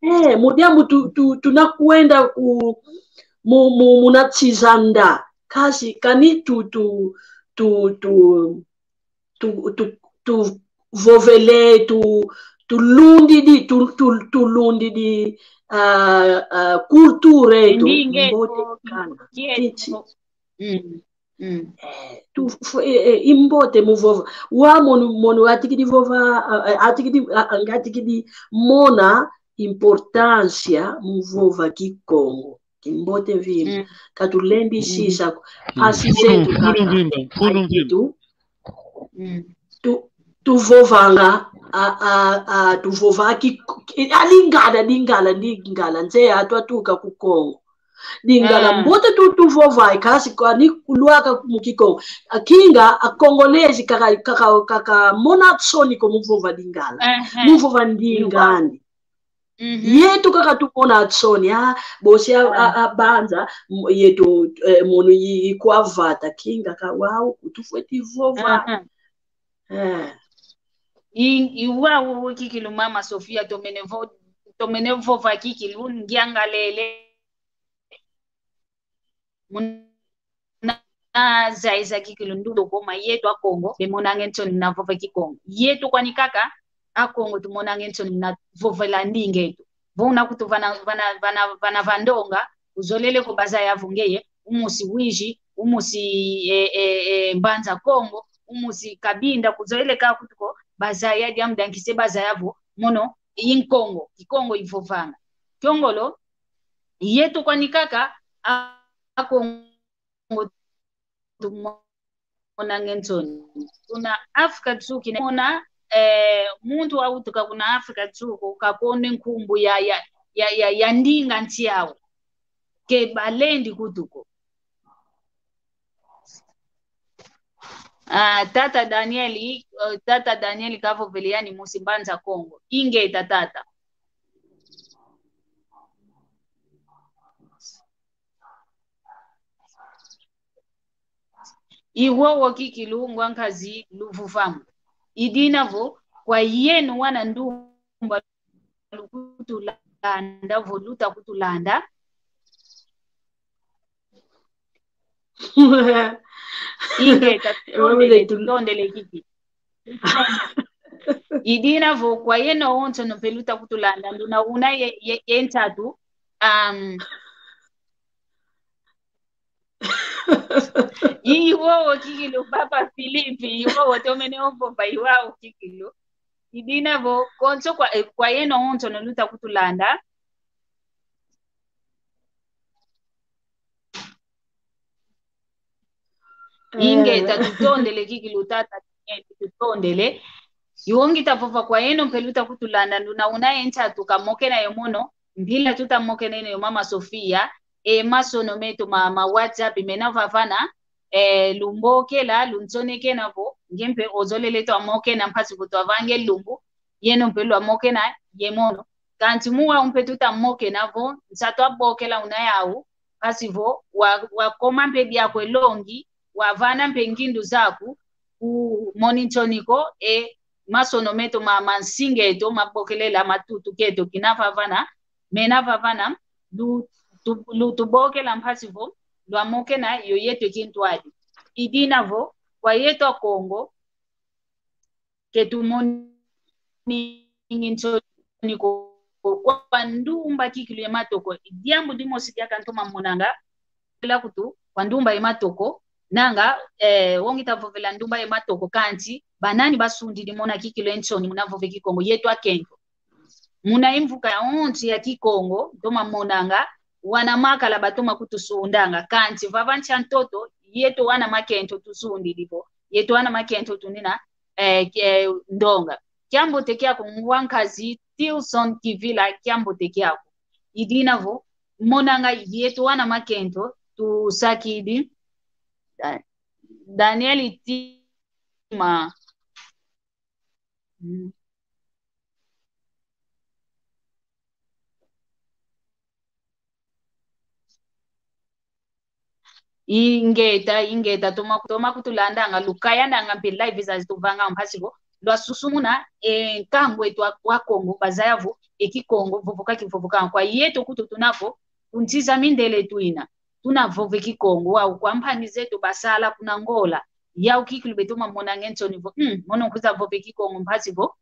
Eh, mu diambu tu, tu, tunakwenda ku, mu, mu, muna tizanda. Kasi, kani tu, tu, tu, tu, tu, tu, tuvovele, tu, tulundidi, tu, tu, tulundidi, ah, ah, kultura etu, ndinga etu, mbote kana. Kietu. Titi. Mm, mm. Eh, tu, fu-, eh, eh, imbote mu vova. Wa mono, mono atikidi vova, ah, eh, atikidi, ah, ah, ngatikidi mona importância mu vova Kikongo. Kimbote vile. Mm. Ka tulendi, mm, sisa ko. Mm. Asi zetu kaka. Fulu mvimba, fulu mvimba. Ayetu. Mm. Tu, tuvovanga, a, a, a, tuvova ki, ki, a Lingala, Lingala, Lingala, nze atu atuka ku Kongo. Lingala, ah, mbote tu, tuvova, kasi kwani kulwaka mu Kikongo. A kinga, a Congolese, kaka, kaka, kaka mona nsoni ko mu vova Lingala. Aha. Mu vova ndinga andi. Mhm. Yetu kaka tumona nsoni, ah, bosi a, a, a banza, m-, yetu, eh, mono yi, yi kwa vata, kinga ka wau, kutufweti vova. Aha. Eh. I, i wau kikilu Mama Sofia, tomene vo-, tomene vova kikilu, ngiangalele. Muna zaiza kikilu ndundu ko ma yetu Akongo, bemonange nsoni muna vova Kikongo. Yetu kwani kaka, Akongo tumonange nsoni muna vovela ndinga eto. Vo una kutu vana, vana, vana, vana va ndonga, uzolele ko bazaya vo ngeye, umusi Uíge, umusi, eh, eh, eh, Mbanza Kongo, umusi Cabinda, kuzolele ka kutu ko bazaya diambu dia nki se bazaya vo, mono, i Nkongo, Kikongo ivovanga. Kiongolo, yetu kwani kaka, a-, Akongo tumonange nsoni. Kuna Afrika Tsuki, mona, eh, muntu wawutuka kuna Afrika Tsuki, kakone nkumbu ya, ya, ya, ya, ya ndinga nsi yau. Ke balendi kutu ko. Ah, tata Daniel, eh, tata Daniel kavovele yani musi Mbanza Kongo. Ingeta tata. I wowo kikilu ngwa nkazi luvuvamu. I dina vo, kwa yeno wana ndumba lukutulanda, vo luta kutulanda. Ingeta, tutondele, tutondele kiki. I dina vo, kwa yeno wonso no mpe luta kutulanda, nduna una ye, ye, ye ntatu, um, i wowo kikilu, Papa Filipe, i wowo tomene ovova, i wowo kikilu. I dina vo, konso kwa, eh, kwa yeno wonso no luta kutulanda. Ingeta, tutondele kikilu tata, eh, tutondele. I wo ngita vova kwa yeno mpe luta kutulanda, nduna una ye ntatu kamokena yo mono, mpila tuta mokena yeno yo Mama Sofia, e masono meto ma, ma WhatsApp mena vavana, eh, lumbokela, lunsonekena vo, nge mpe ozolele twamokena mpasi vo twavanga e lumbu, yeno mpe lwamokena ye mono. Kansi mu wau mpe tuta mokena vo, nsatu abokela una yau, mpasi vo, wa, wakoma mpe diaku e longi, wavana mpe ngindu zaku, kumoni nsoni ko, e masono meto ma, ma nsinga eto, mabokelela, matutu keto, kina vavana, mena vavana, lu, tu, lutubokela mpasi vo, lwamokena yo yeto e kintwadi. I dina vo, kwa yeto Akongo, ke tumoni nsoni ko, kwa ndumba kikilu ye matoko. Diambu dimosi diaka ntoma monanga, la kutu, kwa ndumba ye matoko, nanga, eh, wo ngita vovela ndumba ye matoko, kansi, banani basundidi mona kikilu e nsoni, muna vova e Kikongo, yeto akento. Muna e mvuka yawonso ya Kikongo, ntoma monanga, wana makala batoma kutusundanga, kansi vava nsi a ntoto, yeto wana makento tusundidi vo, yeto wana makento tunina, eh, ke, ndonga. Kiambote kiaku ngwa nkazi Tilson Kivila, kiambote kiaku. I dina vo, monanga yeto wana makento, tusakidi, Da-, Daniel Tima. Mm. Ingeta, ingeta, toma, toma kutulandanga, lukayananga mpe live zazi tuvanga mpasi vo, lwasusumuna, e, nkangu eto wa, wa Kongo, bazaya vo, e Kikongo, vovoka kivovoka, kwa yeto kutu tuna vo, kuntiza mindele tuina. Tuna vova e Kikongo, wau kwa mpangi zeto basala kuna Angola. Yau kikilu beto mamonange nsoni vo, mm, mono kwiza vova e Kikongo mpasi vo,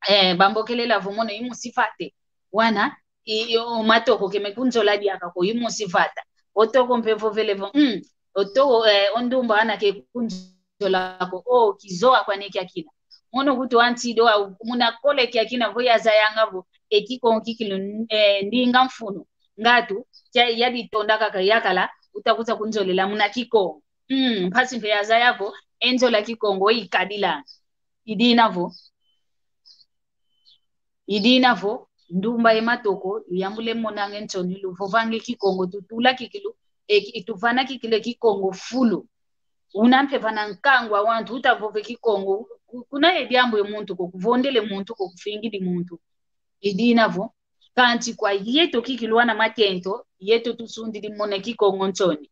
eh, bambokelela vo mono i musi vata. Wana, i, i, o matoko ke mekunzola diaka ko i musi vata. O toko mpe vovele vo, mm, o toko, eh, o ndumba wana ke kunzo- zola ko, o, kizowa kwani kiakina. Mono kutu antido au, muna kole kiakina vo yazayanga vo, e Kikongo kikilu, eh, ndinga mfunu. Ngatu, kia, yaditonda kaka yakala, uta kwiza kunzolela muna Kikongo. Mm, mpasi mpe yazaya vo, e nzola Kikongo ikadila. I dina vo. I dina vo, ndumba ye matoko, luyambule monange nsoni, luvovange Kikongo, tutula kikilu, e, ki-, tuvana kikilu e Kikongo fulu. Una mpe vana nkangu a wantu, uta vova e Kikongo, ku-, kuna ye diambu ye muntu ko, kuvondele muntu ko, kufingidi muntu. I dina vo, Kanti kwa yeto kikilu wana makento, yeto tusundidi mona Kikongo nsoni.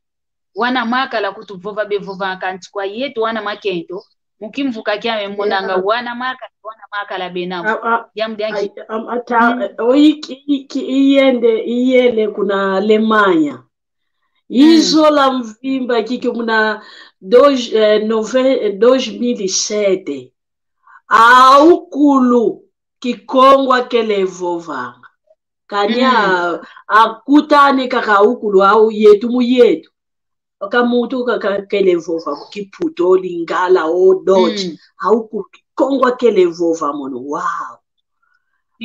Wana makala kutuvova bevova, kanti kwa yeto wana makento, mu kimvuka kiame monanga wana makala, wana makala bena. Diambu dianki. Ata, o iki, iki, iyende, iyele kuna Alemanha. Izola mvimba kiki muna dois, eh, nove-, dois mil e sete. Aukulu Kikongo akele vovanga. Kani akutani kaka aukulu au yetu mu yetu. Ka muntu ka, kakele vova Kiputu, Lingala, o Dutch. Aukulu Kikongo akele vova mono. Wow.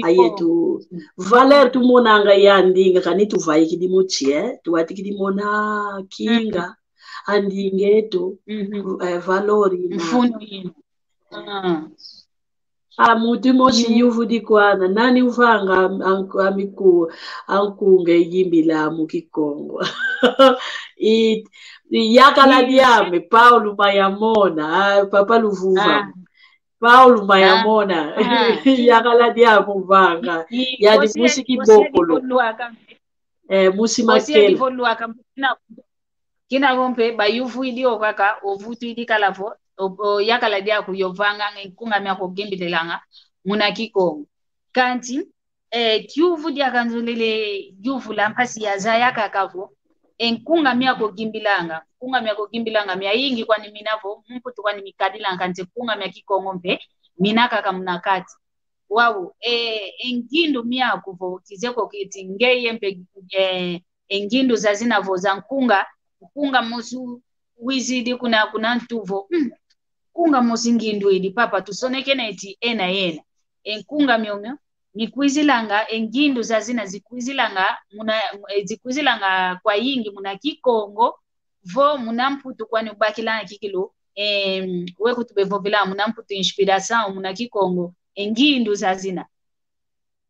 Ayetu, valeur tumonanga ya ndinga, kani tuvaikidi muti, eh? Tuwatikidi mona kinga, a ndinga eto, eh, valor ina. Mfunu ina. Ah. A mutu mosi yuvudi kwana, nani uvanga am-, anku-, amiku-, ankunga iyimbila mu Kikongo. I, i yakala diame, Paulo Mayamona, ah, Papa Luvuva. Ah. Paulo Mayamona. Ah. Yakala diame uvanga. I, i, yadi musi Kibokolo. Eh, musi Makela. Kina vo mpe bayuvwidi o kaka, ovutwidi kala vo, o, o yakala diaku yovanga nge nkunga miaku ogimbililanga muna Kikongo. Kanti, eh, kiuvu diaka nzolele yuvula mpasi yazaya kaka vo, e nkunga miaku ogimbilanga, nkunga miaku ogimbilanga miayingi kwani mina vo, mu Mputu kwani mikadilanga, kanti nkunga mia Kikongo mpe mina kaka muna kati. Wau, e, e ngindu miaku vo, kizeko kiti, ngeye mpe, e, e ngindu zazina vo za nkunga, nkunga mosi wizidi kuna, kuna ntu vo, mm, nkunga mosi ngindu idi, papa, tusonekene eti ena yena. E nkunga miomio, mikwizilanga, e ngindu zazina zikwizilanga, muna, e, zikwizilanga kwayingi muna Kikongo, vo muna Mputu kwani ubakilanga kikilu, em, we kutubevovela muna Mputu inspiração, muna Kikongo, e ngindu zazina.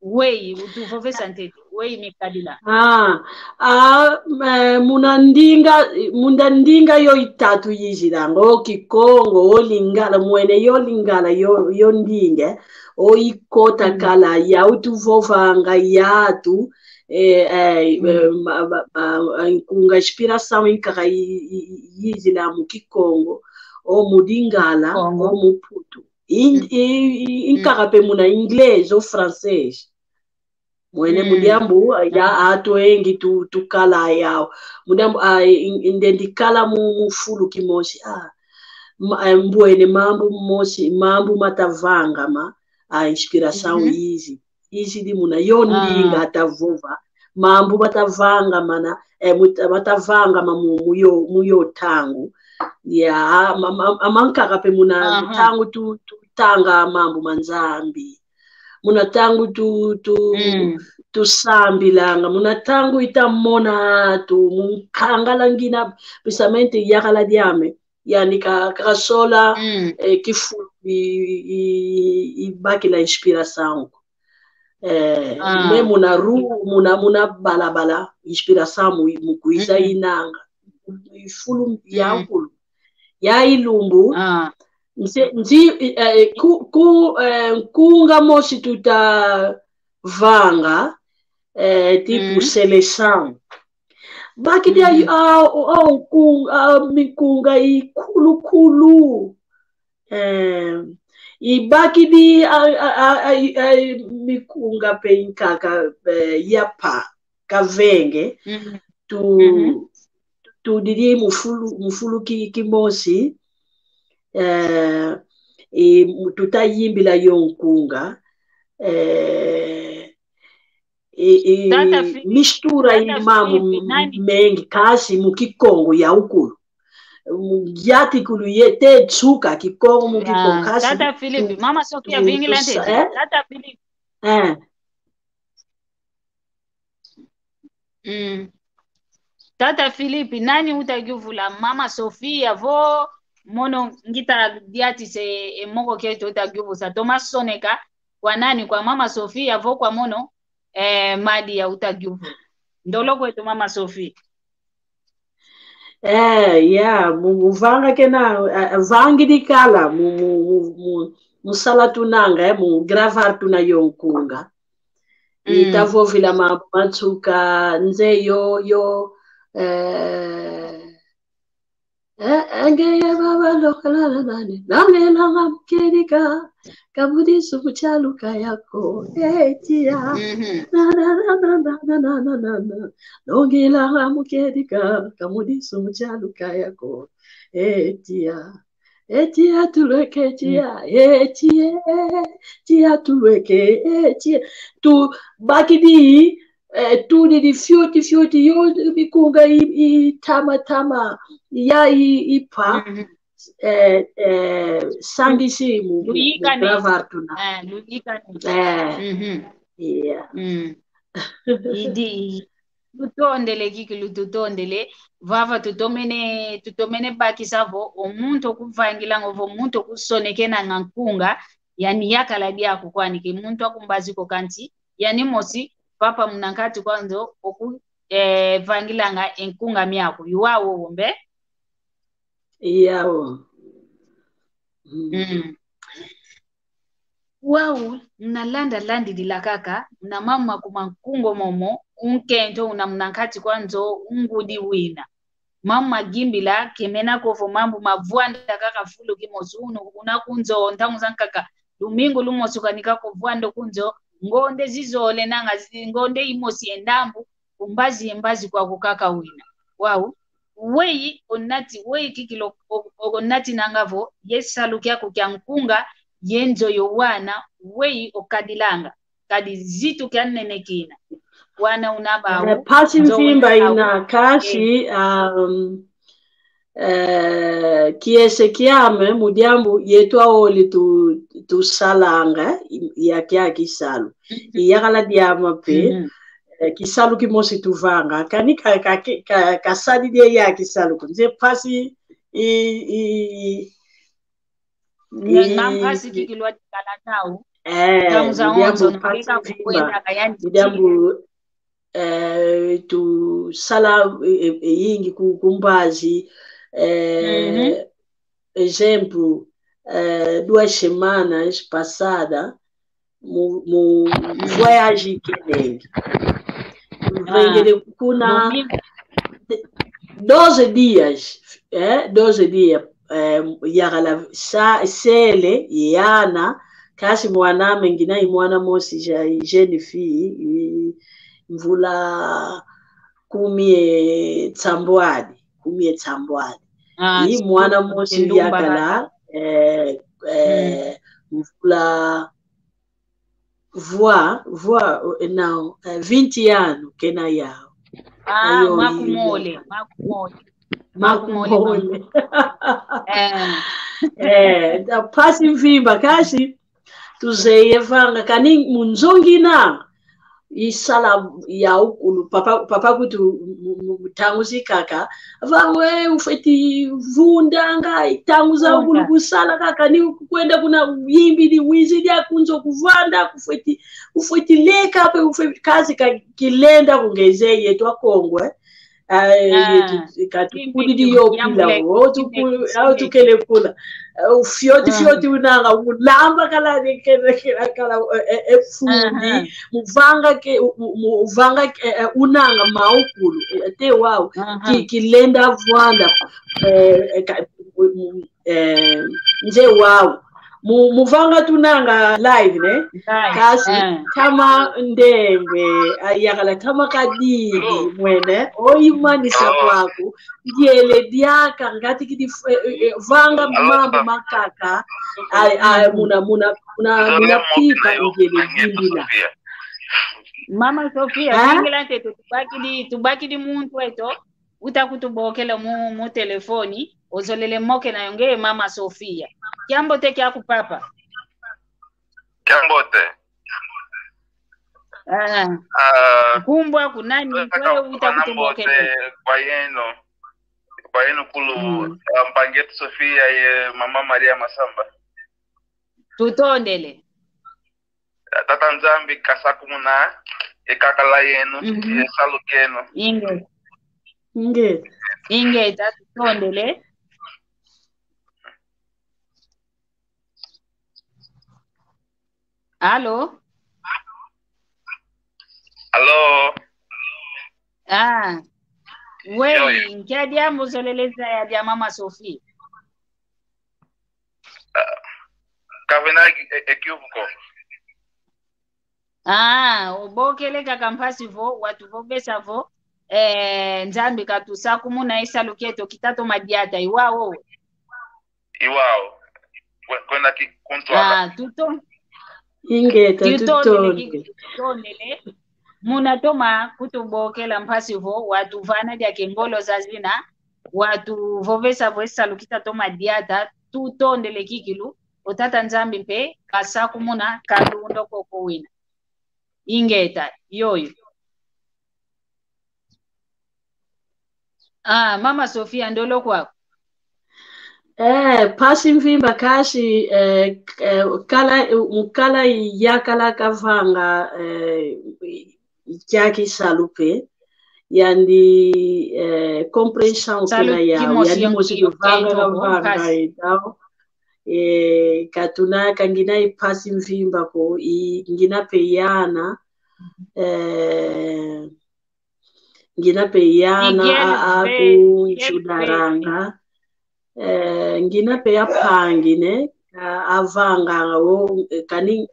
Weyi, utuvovesa ntete, weyi mikadila. Ah, ah, eh, muna ndinga, muna ndinga yo itatu yizilanga, o Kikongo, o Lingala, mwene yo Lingala, yo, yo ndinga, o ikota kala, ya utuvovanga yatu, eh, eh, eh, ma, ma, ma, nkunga inspiração inkaka yi, yi, yi, yizila mu Kikongo, o mu Lingala, o mu Putu. In-, i, i, inkaka pe muna inglês o francês. Mwene mu diambu, ya atu engi tu, tukala yau. Mu diambu, a, in-, in-, ndendi kala mu, mu fulu kimosi. Ah, ma, eh, mbwene mambu mosi, mambu matavangama, a, inspiração izi. Izi di muna yo ndinga atavova. Mambu matavangama na, eh, muta-, matavangama mu, mu yo, mu yo ntangu. Ya, ma, ma, ma, mankaka pe muna ntangu tu, tutanga mambu ma Nzambi. Muna ntangu tu, tu, tusambilanga. Muna ntangu itamona tu, mu nkangala ngina, precisamente yakala diame. Yani ka, kasola, eh, kifulu i, i, i, ibakila inspiração ko. Eh, me muna ru-, muna, muna balabala, inspiração mu, mu kwiza inanga. Ifulu ya nkulu. Ya ilumbu, nze, nzi, eh, ku, ku, eh, nkunga mosi tutavanga, eh, tipo seleção. Bakidi a, a, a, nku-, a, mikunga ikulukulu. Eh, ibakidi a, a, a, a, a, mikunga pe inkaka, eh, yapa, kavenge. Tu, tudidi mu fulu, mu fulu ki, kimosi. Eh, i, tutayimbila yo nkunga. Eh, i, i, mistura i mambu mengi kasi mu Kikongo ya ukulu. Mu yati kulu ye te tsuka Kikongo mu Kikongo kasi. Tata Philip, Mama Sofia vingila ntete. Tata Philip. Eh. Mm. Tata Philippe, nani utakiuvula? Mama Sofia vo mono ngita diatisa e moko kieto utakiuvusa. Toma soneka kwa nani, kwa Mama Sofia vo kwa mono, eh, Madia utakiuvula. Ndolo kweto Mama Sofia. Eh, ya, mu, mu vanga kena, eh, vangidi kala, mu, mu, mu, mu, mu sala tunanga, eh, mu gravar tuna yo nkunga. Mm. Itavovila mambu ma nsuka, nze yo, yo, eh, eh, engeye baba lokala na nani. Nangela nga mukedika, kamudisu muchaluka yako, eh, tia. Mhm. Na, na, na. Nongela nga mukedika, kamudisu muchaluka yako, eh, tia. Etia tulweke, etia, etia, etia tulweke, etia. Tubakidi, eh, tudidi fioti, fioti, yo mikunga i, i tama, tama, ya i, i pa, mhm, eh, eh, sangisi mu, mu, mu luyikani, gravar tuna. Eh, luyikani. Eh, mhm, yeah. Mm. Idi, tutondele kikilu, tutondele. Vava tutomene, tutomene bakisa vo, o muntu okuvangilanga ovo, o muntu okusonekenanga nkunga, yani yakala diaku kwani, ke muntu akumbazi ko kansi, yani mosi, papa muna nkati kwa nzo, oku, eh, vangilanga e nkunga miaku, yuwa wowo mbe? Yawo. Mm. Mm. Wau, muna landa landilila kaka, muna mama kuma nkunga momo, unkento una muna nkati kwa nzo, ungudi wina. Mama gimbila, kemena ko vo mambu mavwanda kaka fulu kimosi unu, una ku nzo, ntangu zankaka, lumingu lumosi ukanika ko vwanda ku nzo, ngonde zizole nanga, zi-, ngonde imosi ye ndambu, kumbazi ye mbazi kwaku kaka wina. Wau, weyi onati, weyi kikilu o-, o-, onatinanga vo, ye salu kiaku kia nkunga, ye nzo yo wana, weyi okadilanga. Kadi zitu kia nene kina. Wana una bau, eh, mpasi nzo mvimba wena ina, bau, kasi, eh, um, eh, kiese kiame, mu diambu yetu aole tu, tusalanga, i-, ya kia kisalu. Mhm. Iyakala diame pe, mhm, eh, kisalu kimosi tuvanga, kani ka, ka, ka, kasadi dia ya kisalu, kunze mpasi, i, i, i, nga, nga mpasi kikilu adi kala tau. Eh, ntangu za onzo, mpasi noleka mvimba. Kukwenda kayandi. Mu diambu, eh, tusala, eh, eh, yingi ku, ku mbazi, eh, mhm, exemplo, eh, duas semanas passada, mu, mu, mm, voyage ikenenge. Ah. Mvengele kuna doze dias, eh, doze dias, eh, yakala sa, sele, ye ana, kasi mwan'ame ngina i mwana mosi ja, i jeune fille, i mvula kumi ye nsambwadi, kumi ye nsambwadi. Ah, i mwana mosi yakala, eh, eh, mm, mvula vwa, vwa, eh, não, eh, vinte ano kena yau. Ah, ayo, makumole, makumole. Makumole, makumole. Eh. Eh, da mpasi mvimba, kasi tuzeye vanga, kani mu nzo ngina, i sala yaukulu, papa, papa kutu, mu, mu, mu ntangu zikaka, va we, ufweti vundanga, i ntangu zaukulu kusala kaka, ni kwenda kuna wimbidi, wizidi a ku nzo kuvanda, kufweti, ufweti leka pe, ufweti kazi ka kilenda kungeze yetu Akongo, eh. Ah, yetu, katukudidi yo pila, o tuku-, o tukele kula. Eh, ufioti, fioti unanga, ulamba kala, kala, kala, kala, eh, eh, eh, fundi, muvanga ke, mu-, mu-, muvanga ke, eh, eh, unanga maukulu, eh, te wau, ki-, kilenda vwanda, eh, eh, ka-, eh, nze wau. Mu-, muvanga tunanga live, ne? Live, kasi, eh, kama ndengwe, ayakala kama kadidi, mwene, oimanisa kwaku, ndiele diaka, ngati kidi, eh, eh, eh, vanga mambu makaka, ai, ai, muna, muna, muna, muna pipa, ndiele dimbila. Mama Sofia, singila ntete, tubakidi, tubakidi muntu eto, uta kutubokela mu, mu telefoni, ozolele mokena yo nge Mama Sofia. Kiambote kiaku papa. Kiambote. Ah. Ah, nkumbu aku nani, kwe uta kutubokela. Kwa yeno. Kwa yeno kulu, mm, ah, mpangi eto Sofia ye Mama Maria Masamba. Tutondele. Tata Nzambi kasakumuna e kakala yenu, mhm, e salu kenu. Inge. Inge. Inge, tata tutondele. Alo? Alô? Ah, wei, nkia diambu ozolele zaya dia Mama Sophie? Kavena equívoco. Ah, obokele kaka mpasi vo watuvovesa vo, eh, Nzambi katusakumuna e salu kieto kita toma diata, i wau. I wau. Kwenda ki kuntwala. Ah, tuto. Ingeta, tutondele. Tutondele. Muna toma kutubokela mpasi vo watuvana diaka e ngolo zazina, watuvovesa vo e salu kita toma diata, tutondele kikilu. O Tata Nzambi mpe kasakumuna, kalunda koko wina. Ingeta, yoyo. Ah, Mama Sofia, ndolo kwaku. Eh, mpasi mvimba kasi, eh, eh, kala, mukala yakala kavanga, eh, kiaki salu mpe, yandi, eh, compreensão kina yau, yandi mosi kuvanga kavanga, então, eh, katuna kangina i mpasi mvimba ko, i ngina mpe yana, eh, ngina mpe yana a, a kunchudaranga. Eh, ngina mpe ampangi ne, a, avanganga o, eh, kani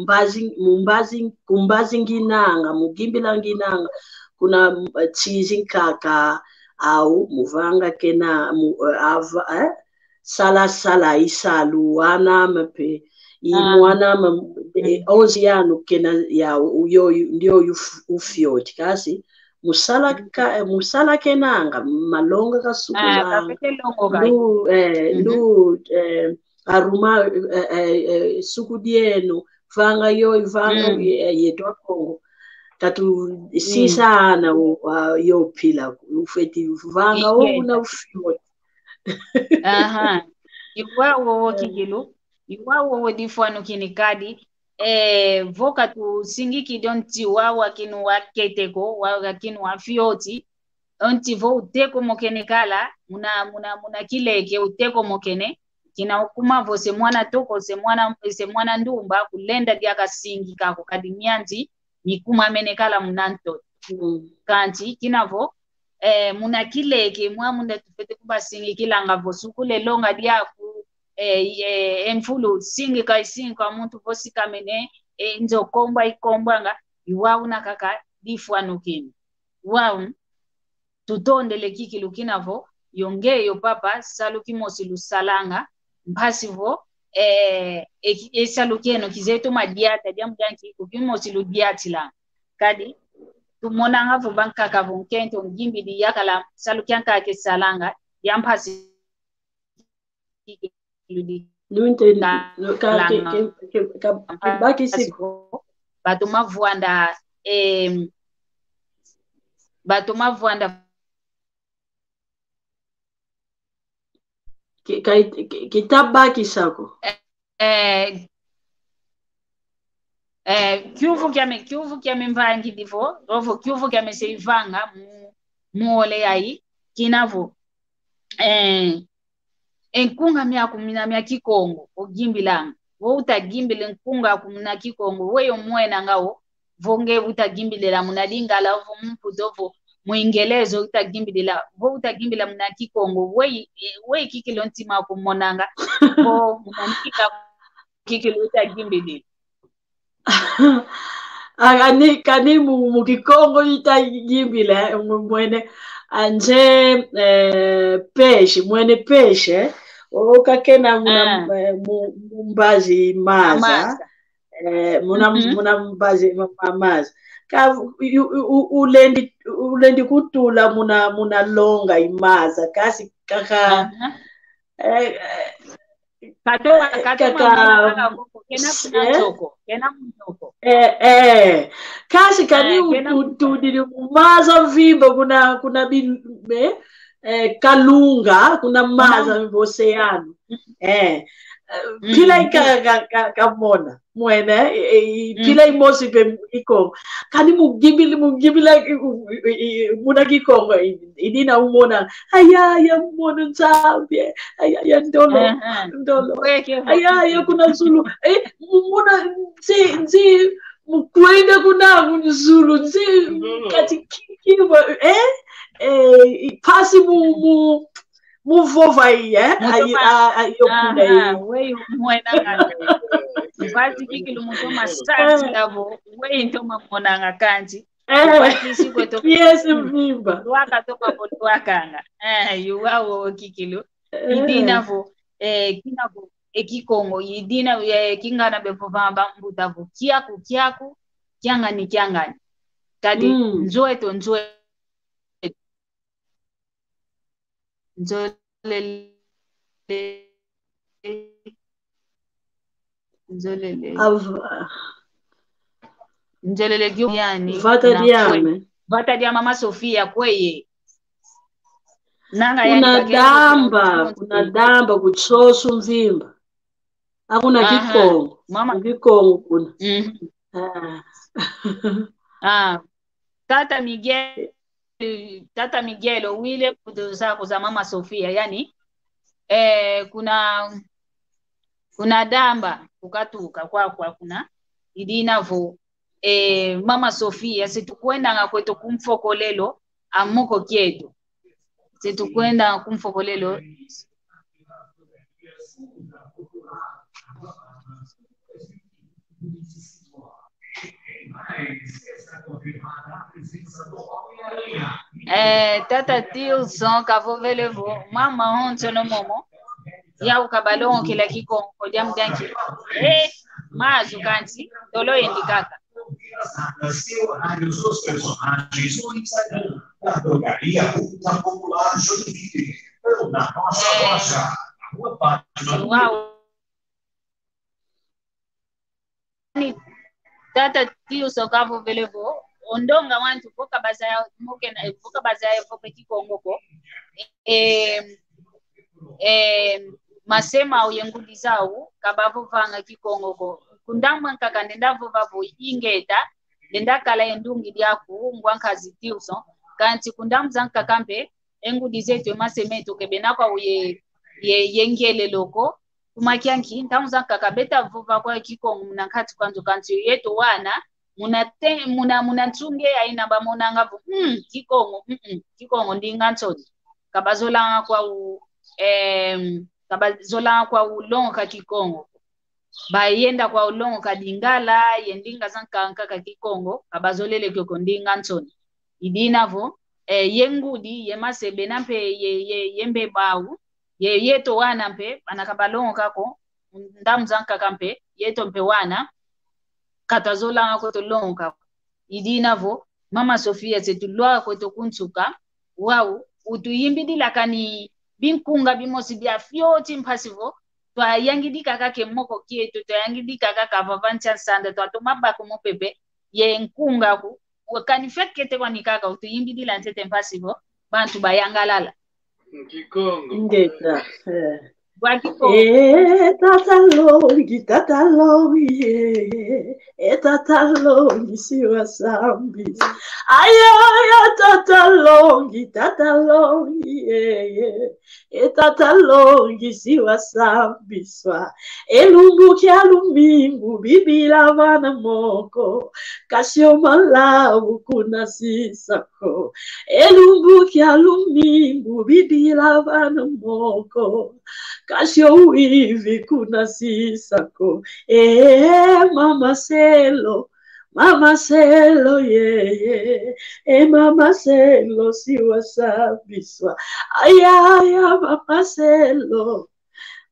mbazi, mumbazi, kumbazi nginanga, mugimbila nginanga, kuna, eh, chizi nkaka, au, muvanga kena, mu, eh, ava, eh, sala sala i salu, wana ame mpe, i mwana ame, eh, onzi yanu kena yau, uyo, ndio uyu f-, ufioti, kasi, musala ka, musala kenanga, malonga ka suku zanga. Ndu, eh, ndu, eh, aruma, eh, eh, eh, suku dieno, vanga yo, vanga, eh, yeto Akongo. Katu sisa ana o, a, yo pila, ufeti vanga o una ufioti. Aha. I wau wowo kikilu, i wau wowo difwanukini kadi, eh, vo katusingikidi o nti wau akinu akete ko, wau akinu afioti, o nti vo utekomokene kala, muna, muna, muna kileke utekomokene, kina ukuma vo se mwana toko, se mwana, se mwana ndumba, kulenda diaka singika ko kadi mianzi, mikumamene kala muna ntoto. Mm. Kansi, kina vo, eh, muna kileke, mwa munda tufwete kubasingikilanga vo, sukula e longa diaku, eh, eh, e mfulu, singika, singika muntu vo sikamene, eh, nzo kombwa, ikombwanga, i wau una kaka, difwanukini. Wau, tutondele kikilu kina vo, yo nge yo papa, salu kimosi lusalanga, mpasi vo, eh, e, e salu kieno kizeye toma diata, diambu dia nki, ku kimosi ludiatilanga. Kadi, tumonanga vo bankaka vo nkento ngimbidi yakala, salu kiankaka kesalanga, dia mpasi Nunte, ka, ke, ke, ke, ka, ke bakisi ko. Batoma vwanda, eh, batoma vwanda. Ke, ka, ke, ke ta bakisa ko. Eh, eh, eh, kiuvu kiame, kiuvu kiame mvangidi vo, ovo kiuvu kiame se ivanga mu, mu ole yayi, kina vo. Eh, e nkunga miaku mina mia Kikongo, ogimbilanga. Vo utagimbila nkunga aku muna Kikongo, weyi omwenanga o, vo nge utagimbilila muna Lingala, ovo mu Mputu, ovo mu Ingelezo utagimbilila, vo utagimbila muna Kikongo, weyi, weyi kikilu ntima aku monanga, vo muna ntika kikilu utagimbilila. Ah, kani, kani mu, mu Kikongo itagimbila, mu, mwene, ah, nze, eh, peixe, mwene peixe, o kakena muna, eh, mu, mu mbazi maza. Maza. Eh, muna, muna mbazi ma, ma, maza. Ka, u, u, u, ulendi, ulendi kutula muna, muna longa i maza, kasi kaka, eh, eh, Kato, eh, kato kaka, mwana kaka koko, kena kuna, eh? Ntoko, kena muntoko. Eh, eh. Kasi kani, eh, kena u, u, muntoko. Utudidi mu maza mvimba kuna, kuna bi, eh, eh, kalunga, kuna maza mvimba oceano. Eh, eh, pila ika, ka, ka, kamona. Mwene, eh, eh, pila imosi mpe Kikongo. Kani mugimbili, mugimbila, i, i, i, muna Kikongo, i, idina umona. Aya, aya, mono Nzambi. Aya, aya, ndolo, ndolo. Aya, aya, kuna zulu. Eh, muna, nzi, nzi, mukwenda kuna kunzulu, nze kati kiki, eh? Eh, mpasi mu, mu, mu vova, eh? Ayi, ayi, okuna, eh. Weyi umwena ngana. Mpasi kikilu mutoma santi kavo, weyi ntoma monanga kanti. Eh. Mpasi kweto. Yes, mvimba. Lwaka toma vo lwakanga. Eh, yuwa wo kikilu. Eh. Idina vo, eh, kina vo, e Kikongo, idina, eh, kingana bevova bambuta vo, kiaku, kiaku, kiangani, kiangani. Kadi, nzo eto, nzo eto. Nzolele. Nzolele. Ava. Nzolele gyo yani. Vata diame. Vata dia mama Sofia kweye. Nanga yani kuna damba, kuna damba kuchosu mvimba. Akuna Kikongo. Mama. Kikongo kuna. Mhm. Ah. Ah. Tata Miguel, Tata Miguel, owile mbuta zako za mama Sofia, yani, eh, kuna, kuna damba, kukatuka kwa, kwa kuna, idina vo, eh, mama Sofia, se tukwendanga kweto kumfokolelo, a moko kieto. Se tukwenda kumfokolelo. Eh, tata Tilson kavovele vo, mama onso no momo. Yau kabalongokela Kikongo, diambu dianki. Eh, mazu kansi, tolo yendi kaka. Wow. Ni tata Tilson kavovele vo, ondonga wantu vo kabazaya, mokena, vo kabazaya vo pe Kikongo ko. Eh, eh, mase mau ye ngudi zau, kabavovanga Kikongo ko. Kundambu ankaka ndenda vova vo ingeta, ndenda kala ye ndungi diaku, ngwa nkazi Tilson. Kansi kundambu zankaka mpe, e ngudi zeto, e mase meto, ke bena kwau ye, ye, ye ngielelo ko. Kuma kianki, ntangu zankaka beta vova kwau Kikongo muna nkati kwa nzo, kansi yeto wana, muna te-, muna, muna nsungi yayi na bamonanga vo, mm, Kikongo, mm, mm, Kikongo ndinga nsoni. Kabazolanga kwau, em, kabazolanga kwau longoka Kikongo. Bayenda kwau longoka Lingala, ye ndinga zankaka Kikongo, kabazolele kiokio, ndinga nsoni. Idina vo, eh, ye ngudi, ye mase bena mpe, ye, ye, ye mbe bau, ye, yeto wana mpe, bana kabalongoka ko, ndambu zankaka mpe, yeto mpe wana, katwazolanga kweto longoka ko. Idina vo, mama Sofia, se tulwaka kweto kunsuka, wau, utuyimbidila kani binkunga bimosi bia fioti mpasi vo, twayangidi kaka ke moko kieto, twayangidi kaka vava nsi a nsanda, twatoma baka mupepe, ye nkunga ku, kani fioti kete kwani kaka, utuyimbidila ntete mpasi vo, bantu bayangalala. Kikongo. Ngeta, eh. Bwa Kikongo. Eh, tata longi, tata longi, eh, eh, tata longi, si wasambisa. Aya, aya, tata longi, tata longi, eh, eh, eh, tata longi, si wasambisa. E lumbu kia lumingu, bibila vana moko, kasio malavu kuna sisa ko. E lumbu kia lumingu, bibila vana moko, kasio wivi kuna sisa ko. Eh, mama Selo, mama Selo, ye, ye. Eh, mama Selo, si wasambisa. Aya, aya, mama Selo.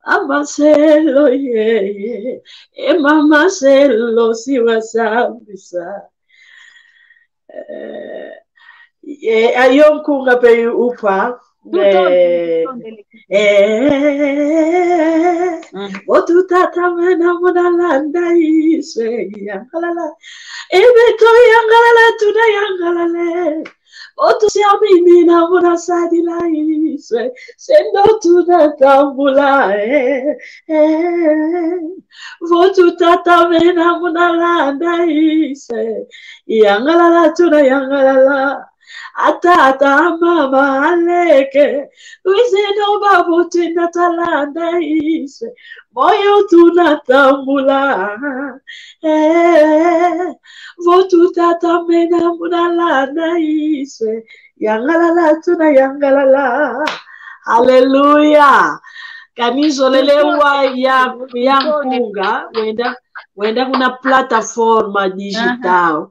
Mama Selo, ye, ye. Eh, mama Selo, si wasambisa. Eh, ye, ayo nkunga pe upwa. Eh, eh, vo tutatamena muna landa iswe, yangalala. Eh, beto yangalala, tuna yangalale. Vo tusiamini na muna sadila iswe, sendo tuna tambula, eh, eh. Vo tutatamena muna landa iswe, yangalala tuna yangalala. Atata, amama, aleke, lwizeno babo twenda twalanda iswe, moyo tunatambula. Eh, vo tutatamena munalanda iswe, yangalala tunayangalala. Haleluya. Kanizolele wa ya, ya nkunga, wenda, wenda kuna plataforma digital.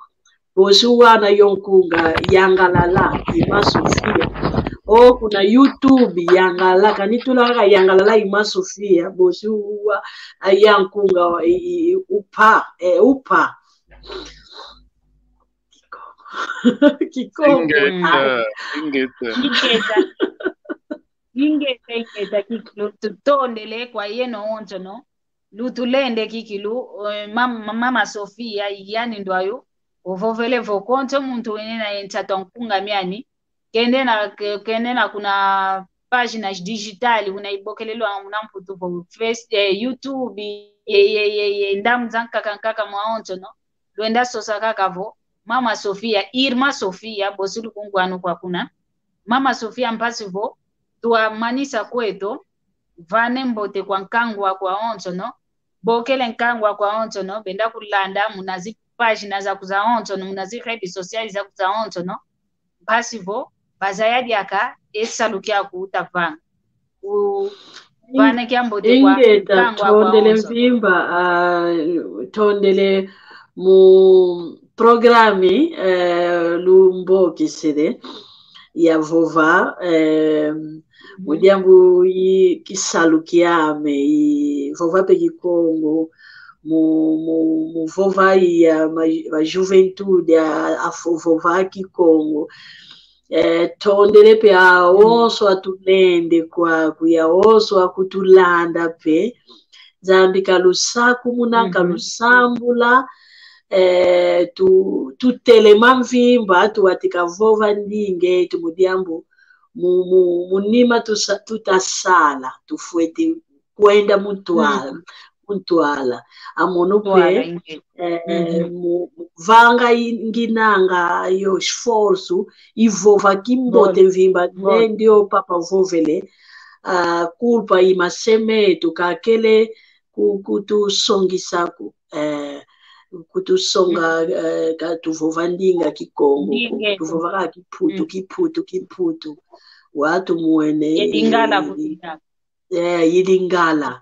Bosi uwa na yo nkunga, yangalala, Ima Sofia. O kuna YouTube, yangalala, kanitula kaka yangalala, Ima Sofia, bosi uwa, a ya nkunga, i, i, i, upa, eh, upa. Kikongo. Ingeta, ah, ingeta. Ingeta. Ingeta, ingeta, kikilu, tutondele kwa yeno onsono. Lutulende kikilu, eh, mam-, mama Sofia, yani ndwayo, ovovele vo konso muntu wene na ye nsatu a nkunga miani, kende na, ke-, kende na kuna páginas digitais, una ibokelelwa muna Mputu vo Face-, eh, YouTube, ye, ye, ye, ye, ndambu za nkaka nkaka mwaonsono, lwenda sosa kaka vo, mama Sofia, Irmã Sofia, bosi lukungwanu kwa kuna. Mama Sofia mpasi vo, twamanisa kweto, vane mbote kwa nkangu aku aonsono, bokele nkangu aku aonsono, benda kulanda, muna zi páginas zaku zaonsono, muna zi redes sociais zaku zaonsono, mpasi vo, bazaya diaka, e salu kiaku utavanga. U-, vane kiambote kwa, ingeta, nkangu aku aonsono. Tondele mvimba, ah, tondele mu programa, eh, lumbokesele ya vova, eh, mu diambu i kisalu kiame, i vova pe Kikongo, mu, mu, mu vova i ya ma, ma juventude, a, a vo-, vova Kikongo. Eh, tondele pe awonso atulende kwaku, yawonso akutulanda pe. Nzambi kalusakumuna, kalusambula, eh, tu-, tutelema mvimba, tuwatika vova ndinga eto mu diambu, mu, mu, mu nima tusa-, tutasala, tufwete kwenda mu ntwala, mu ntwala. Amono pe, eh, mu, mu vanga i-, nginanga yo esforço, i vova kimbote mvimba, ne ndio papa vovele, ah, culpa i mase meto, kakele ku-, kutusongisa ku, eh, kutusonga, eh, ka tuvova ndinga Kikongo, tuvova ka Kimputu, Kimputu, Kimputu. Wau tumwene, eh, eh, i Lingala.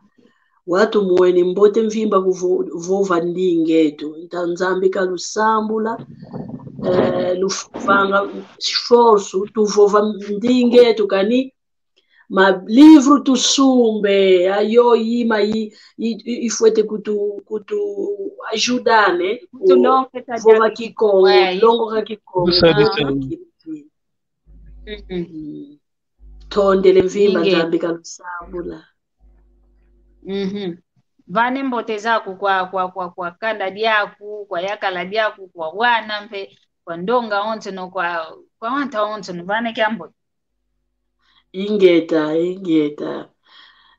Wau tumwene mbote mvimba kuvo-, vova ndinga eto. Nta Nzambi kalusambula, eh, lufanga esforço, tuvova ndinga eto, kani ma livro tusumbe, ayo ima i, i, i, ifwete kutu, kutu ajudar, né? Kutulonga, vova Kikongo, longoka Kikongo. Tondele mvimba, Nzambi kalusambula. Vane mbote zaku kwa, kwa, kwa, kwa kanda diaku, kwa yakala diaku, kwa wana mpe, kwa ndonga onsono, kwa, kwa wanta onsono, vane kiambote. Ingeta, ingeta.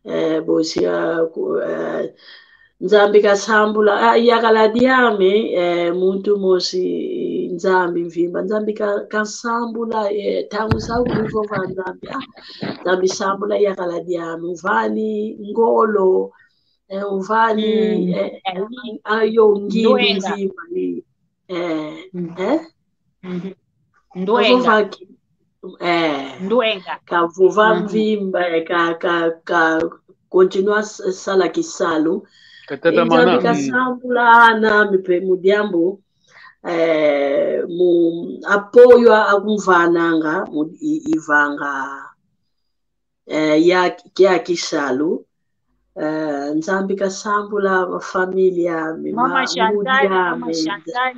Eh, bosi a ku-, eh, Nzambi kasambula, ah, yakala diame, eh, muntu mosi, Nzambi mvimba, Nzambi ka-, kasambula, eh, ntangu za kuvova Nzambi, ah, Nzambi sambula yakala diame, uvani ngolo, eh, uvani, eh, eh, ayo ngindu mvimba, eh, eh? Ndwenga. Kavova ki-, eh, ndwenga. Kavova mvimba, eh, ka, ka, ka continua s-, sala kisalu. Katata mana. Nzambi kasambula ana mi pe mu diambu, eh, mu apoio akumvananga, mu i-, ivanga, eh, ya, ya kisalu. Eh, Nzambi kasambula ma família, mi Mama ma Chantal, ngudi Mama ame. Chantal,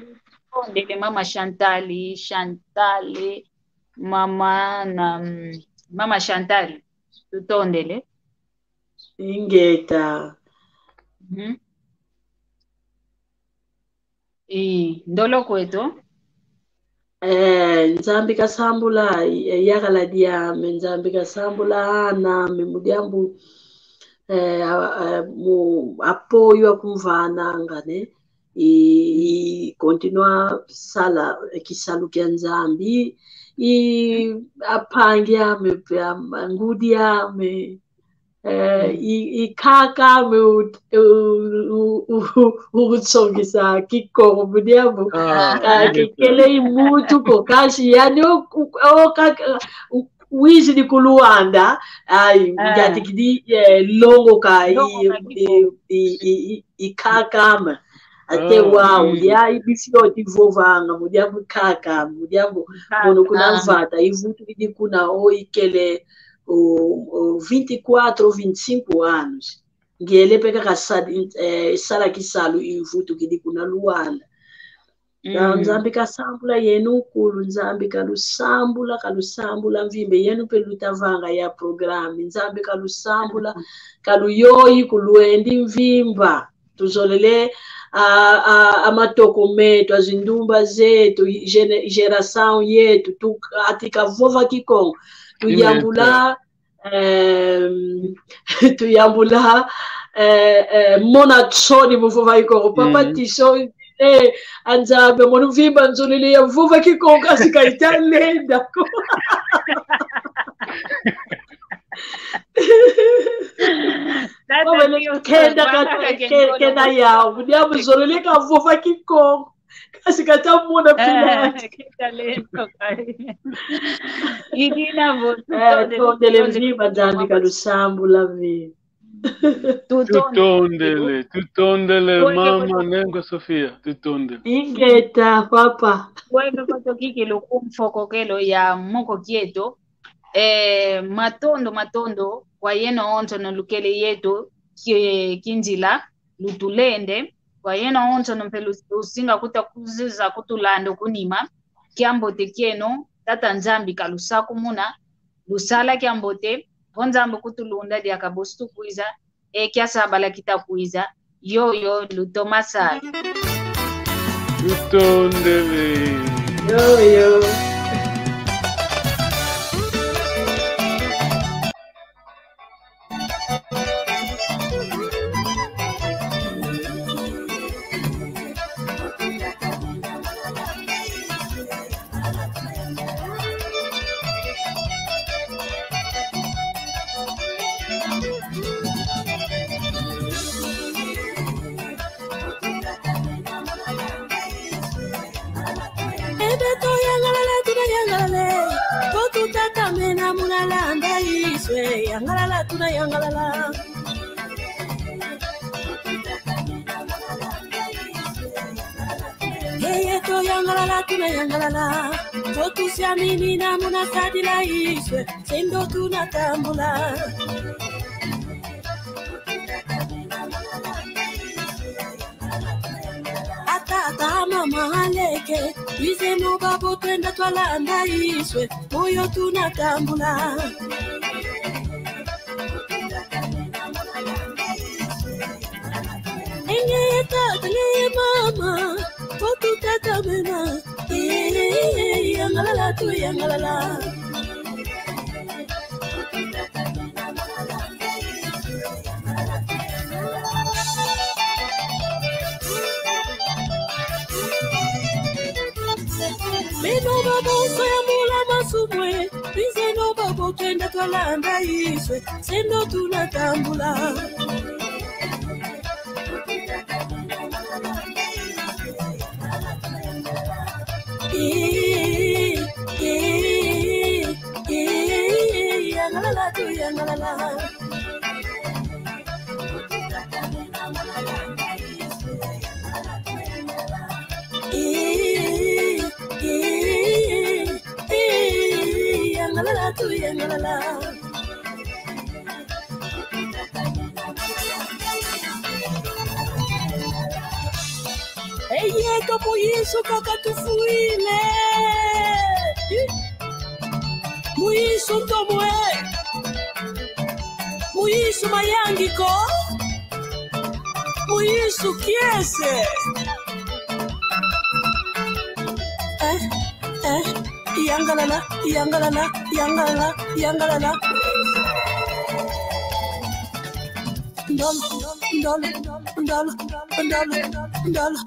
tutondele Mama Chantal, Chantal, mama na, mm, Mama Chantal, tutondele. Ingeta. Mhm. Ii, ndolo kweto. Eh, Nzambi kasambula, eh, yakala diame, Nzambi kasambula ana ame mu diambu, eh, a, a, mu apoio akumvananga, né? I, i continua sala, eh, kisalu kia Nzambi, i ampangi ame pe, am-, angudi ame, eh, i, i kaka ame u, u, u, u, utsongisa Kikongo, mu diambu. Ah, ah, ingeta. Ke-, kele i muntu ko, kansi yani o, o, o, kaka, u, wizidi ku Luanda, ai, ah, ngiatikidi, eh, longoka i, longoka i, Kikongo, i, i, i, i kaka ame. Ate, ah, wau, mm, ya i bisi yo tivovanga, mu diambu kaka, mu diambu, kaka, mono kuna, ah, mvata, ivutukidi kuna o ikele, o, o, vinte e quatro ou vinte e cinco anos. Ngiele pe kaka sa-, eh, sala kisalu ivutukidi kuna Luanda. Mm. Nzambi kasambula yenu nkulu, Nzambi kalusambula, kalusambula mvimba, yenu pe lutavanga ya programa, Nzambi kalusambula, kaluyoyi ku lwendi mvimba. Tuzolele, a, a, a matoko meto, a zindumba zeto, gene-, geração yeto, tu-, ati kavova Kikongo, tuyambula, ingeta. Em, tuyambula, eh, eh, mona nsoni mu vova Kikongo. Papa, mm, tiso, eh, a Nzambi, mono mvimba nzolele ya vova Kikongo, kansi ka ita lenda ko. Tata, mama, tio, kenda ka, ke-, kenda yau, mu diambu nzolele kavova Kikongo. Kansi kata mona, eh, pila. Kenda lendo kai. Idina vo, eh, tutondele, tutondele mvimba, Nzambi kalusambula vi. Tutondele. Tutondele, tutondele, mama Nengwa Sofia, tutondele. Ingeta, papa. Weno koto kiki lukumfokokelo ya moko kieto. Eh, matondo, matondo kwa yeno onsono lukele yeto ki-, kinzila, lutulende, kwa yeno onsono mpe lu-, lusinga kuta kuziza kutulanda kunima, kiambote kieno, Tata Nzambi kalusakumuna, lusala kiambote, vo Nzambi kutulunda diaka bosi tukwiza, e kia sabala kita kwiza, yoyo lutoma sala. Tutondele. Yoyo. E beto yangalala, tuna yangalala. Vo tutatamena muna landa Yesu, yangalala, tuna yangalala. Eye, to yangalala, tuna yangalala. Vo tusiaminina muna sadila Yesu, se ndo tuna tambula. A tata, mama, aleke, bizeno babo, twenda twalanda Yesu, moyo tuna tambula. Nge tata, nge mama, vo tutatamena. Eh, yangalala, tu yangalala. Beno babo, soya mula masumwe, bizeno babo, twenda twalanda Yesu, se ndo tuna tambula. Eh, eh, eh, yangalala, tu yangalala. Eh, eh, eh, yangalala, tu yangalala. Eye, ka mu Yesu kaka tufwile. Mu Yesu ntomo e. Mu Yesu mayangi ko. Mu Yesu kiese. Eh, eh, yangalala, yangalala, yangalala, yangalala. Ndolo, ndolo, ndolo, ndolo, ndolo,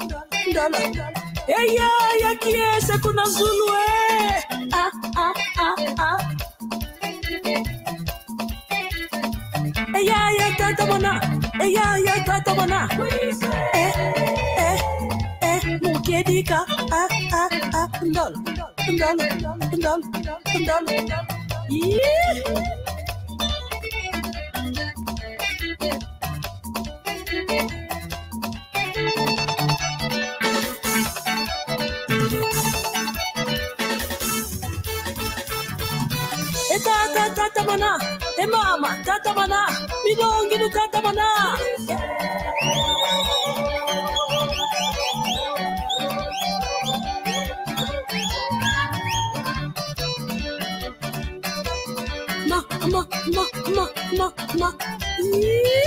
ndolo. Eya, ya kiese kuna zulu e. Ah, ah. ah, ah. Eya, ya, tata mwana. Eya, ya, tata mwana. Eh, eh, eh, mukedika. Ah, ah, ah, ndolo, ndolo, ndolo, ndolo. Yee. E tata, tata mwana. E mama, tata mwana. Milongi ni tata mwana. Ma, ma, ma, ma, ma, ma. Ih.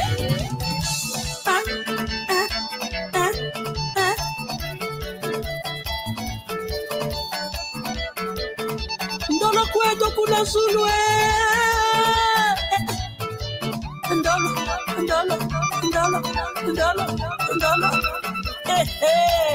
Ah, ah, ah, ah. Ndolo kweto kuna zulu, eh. Ndolo, ndolo, ndolo, ndolo, ndolo. Eh, eh.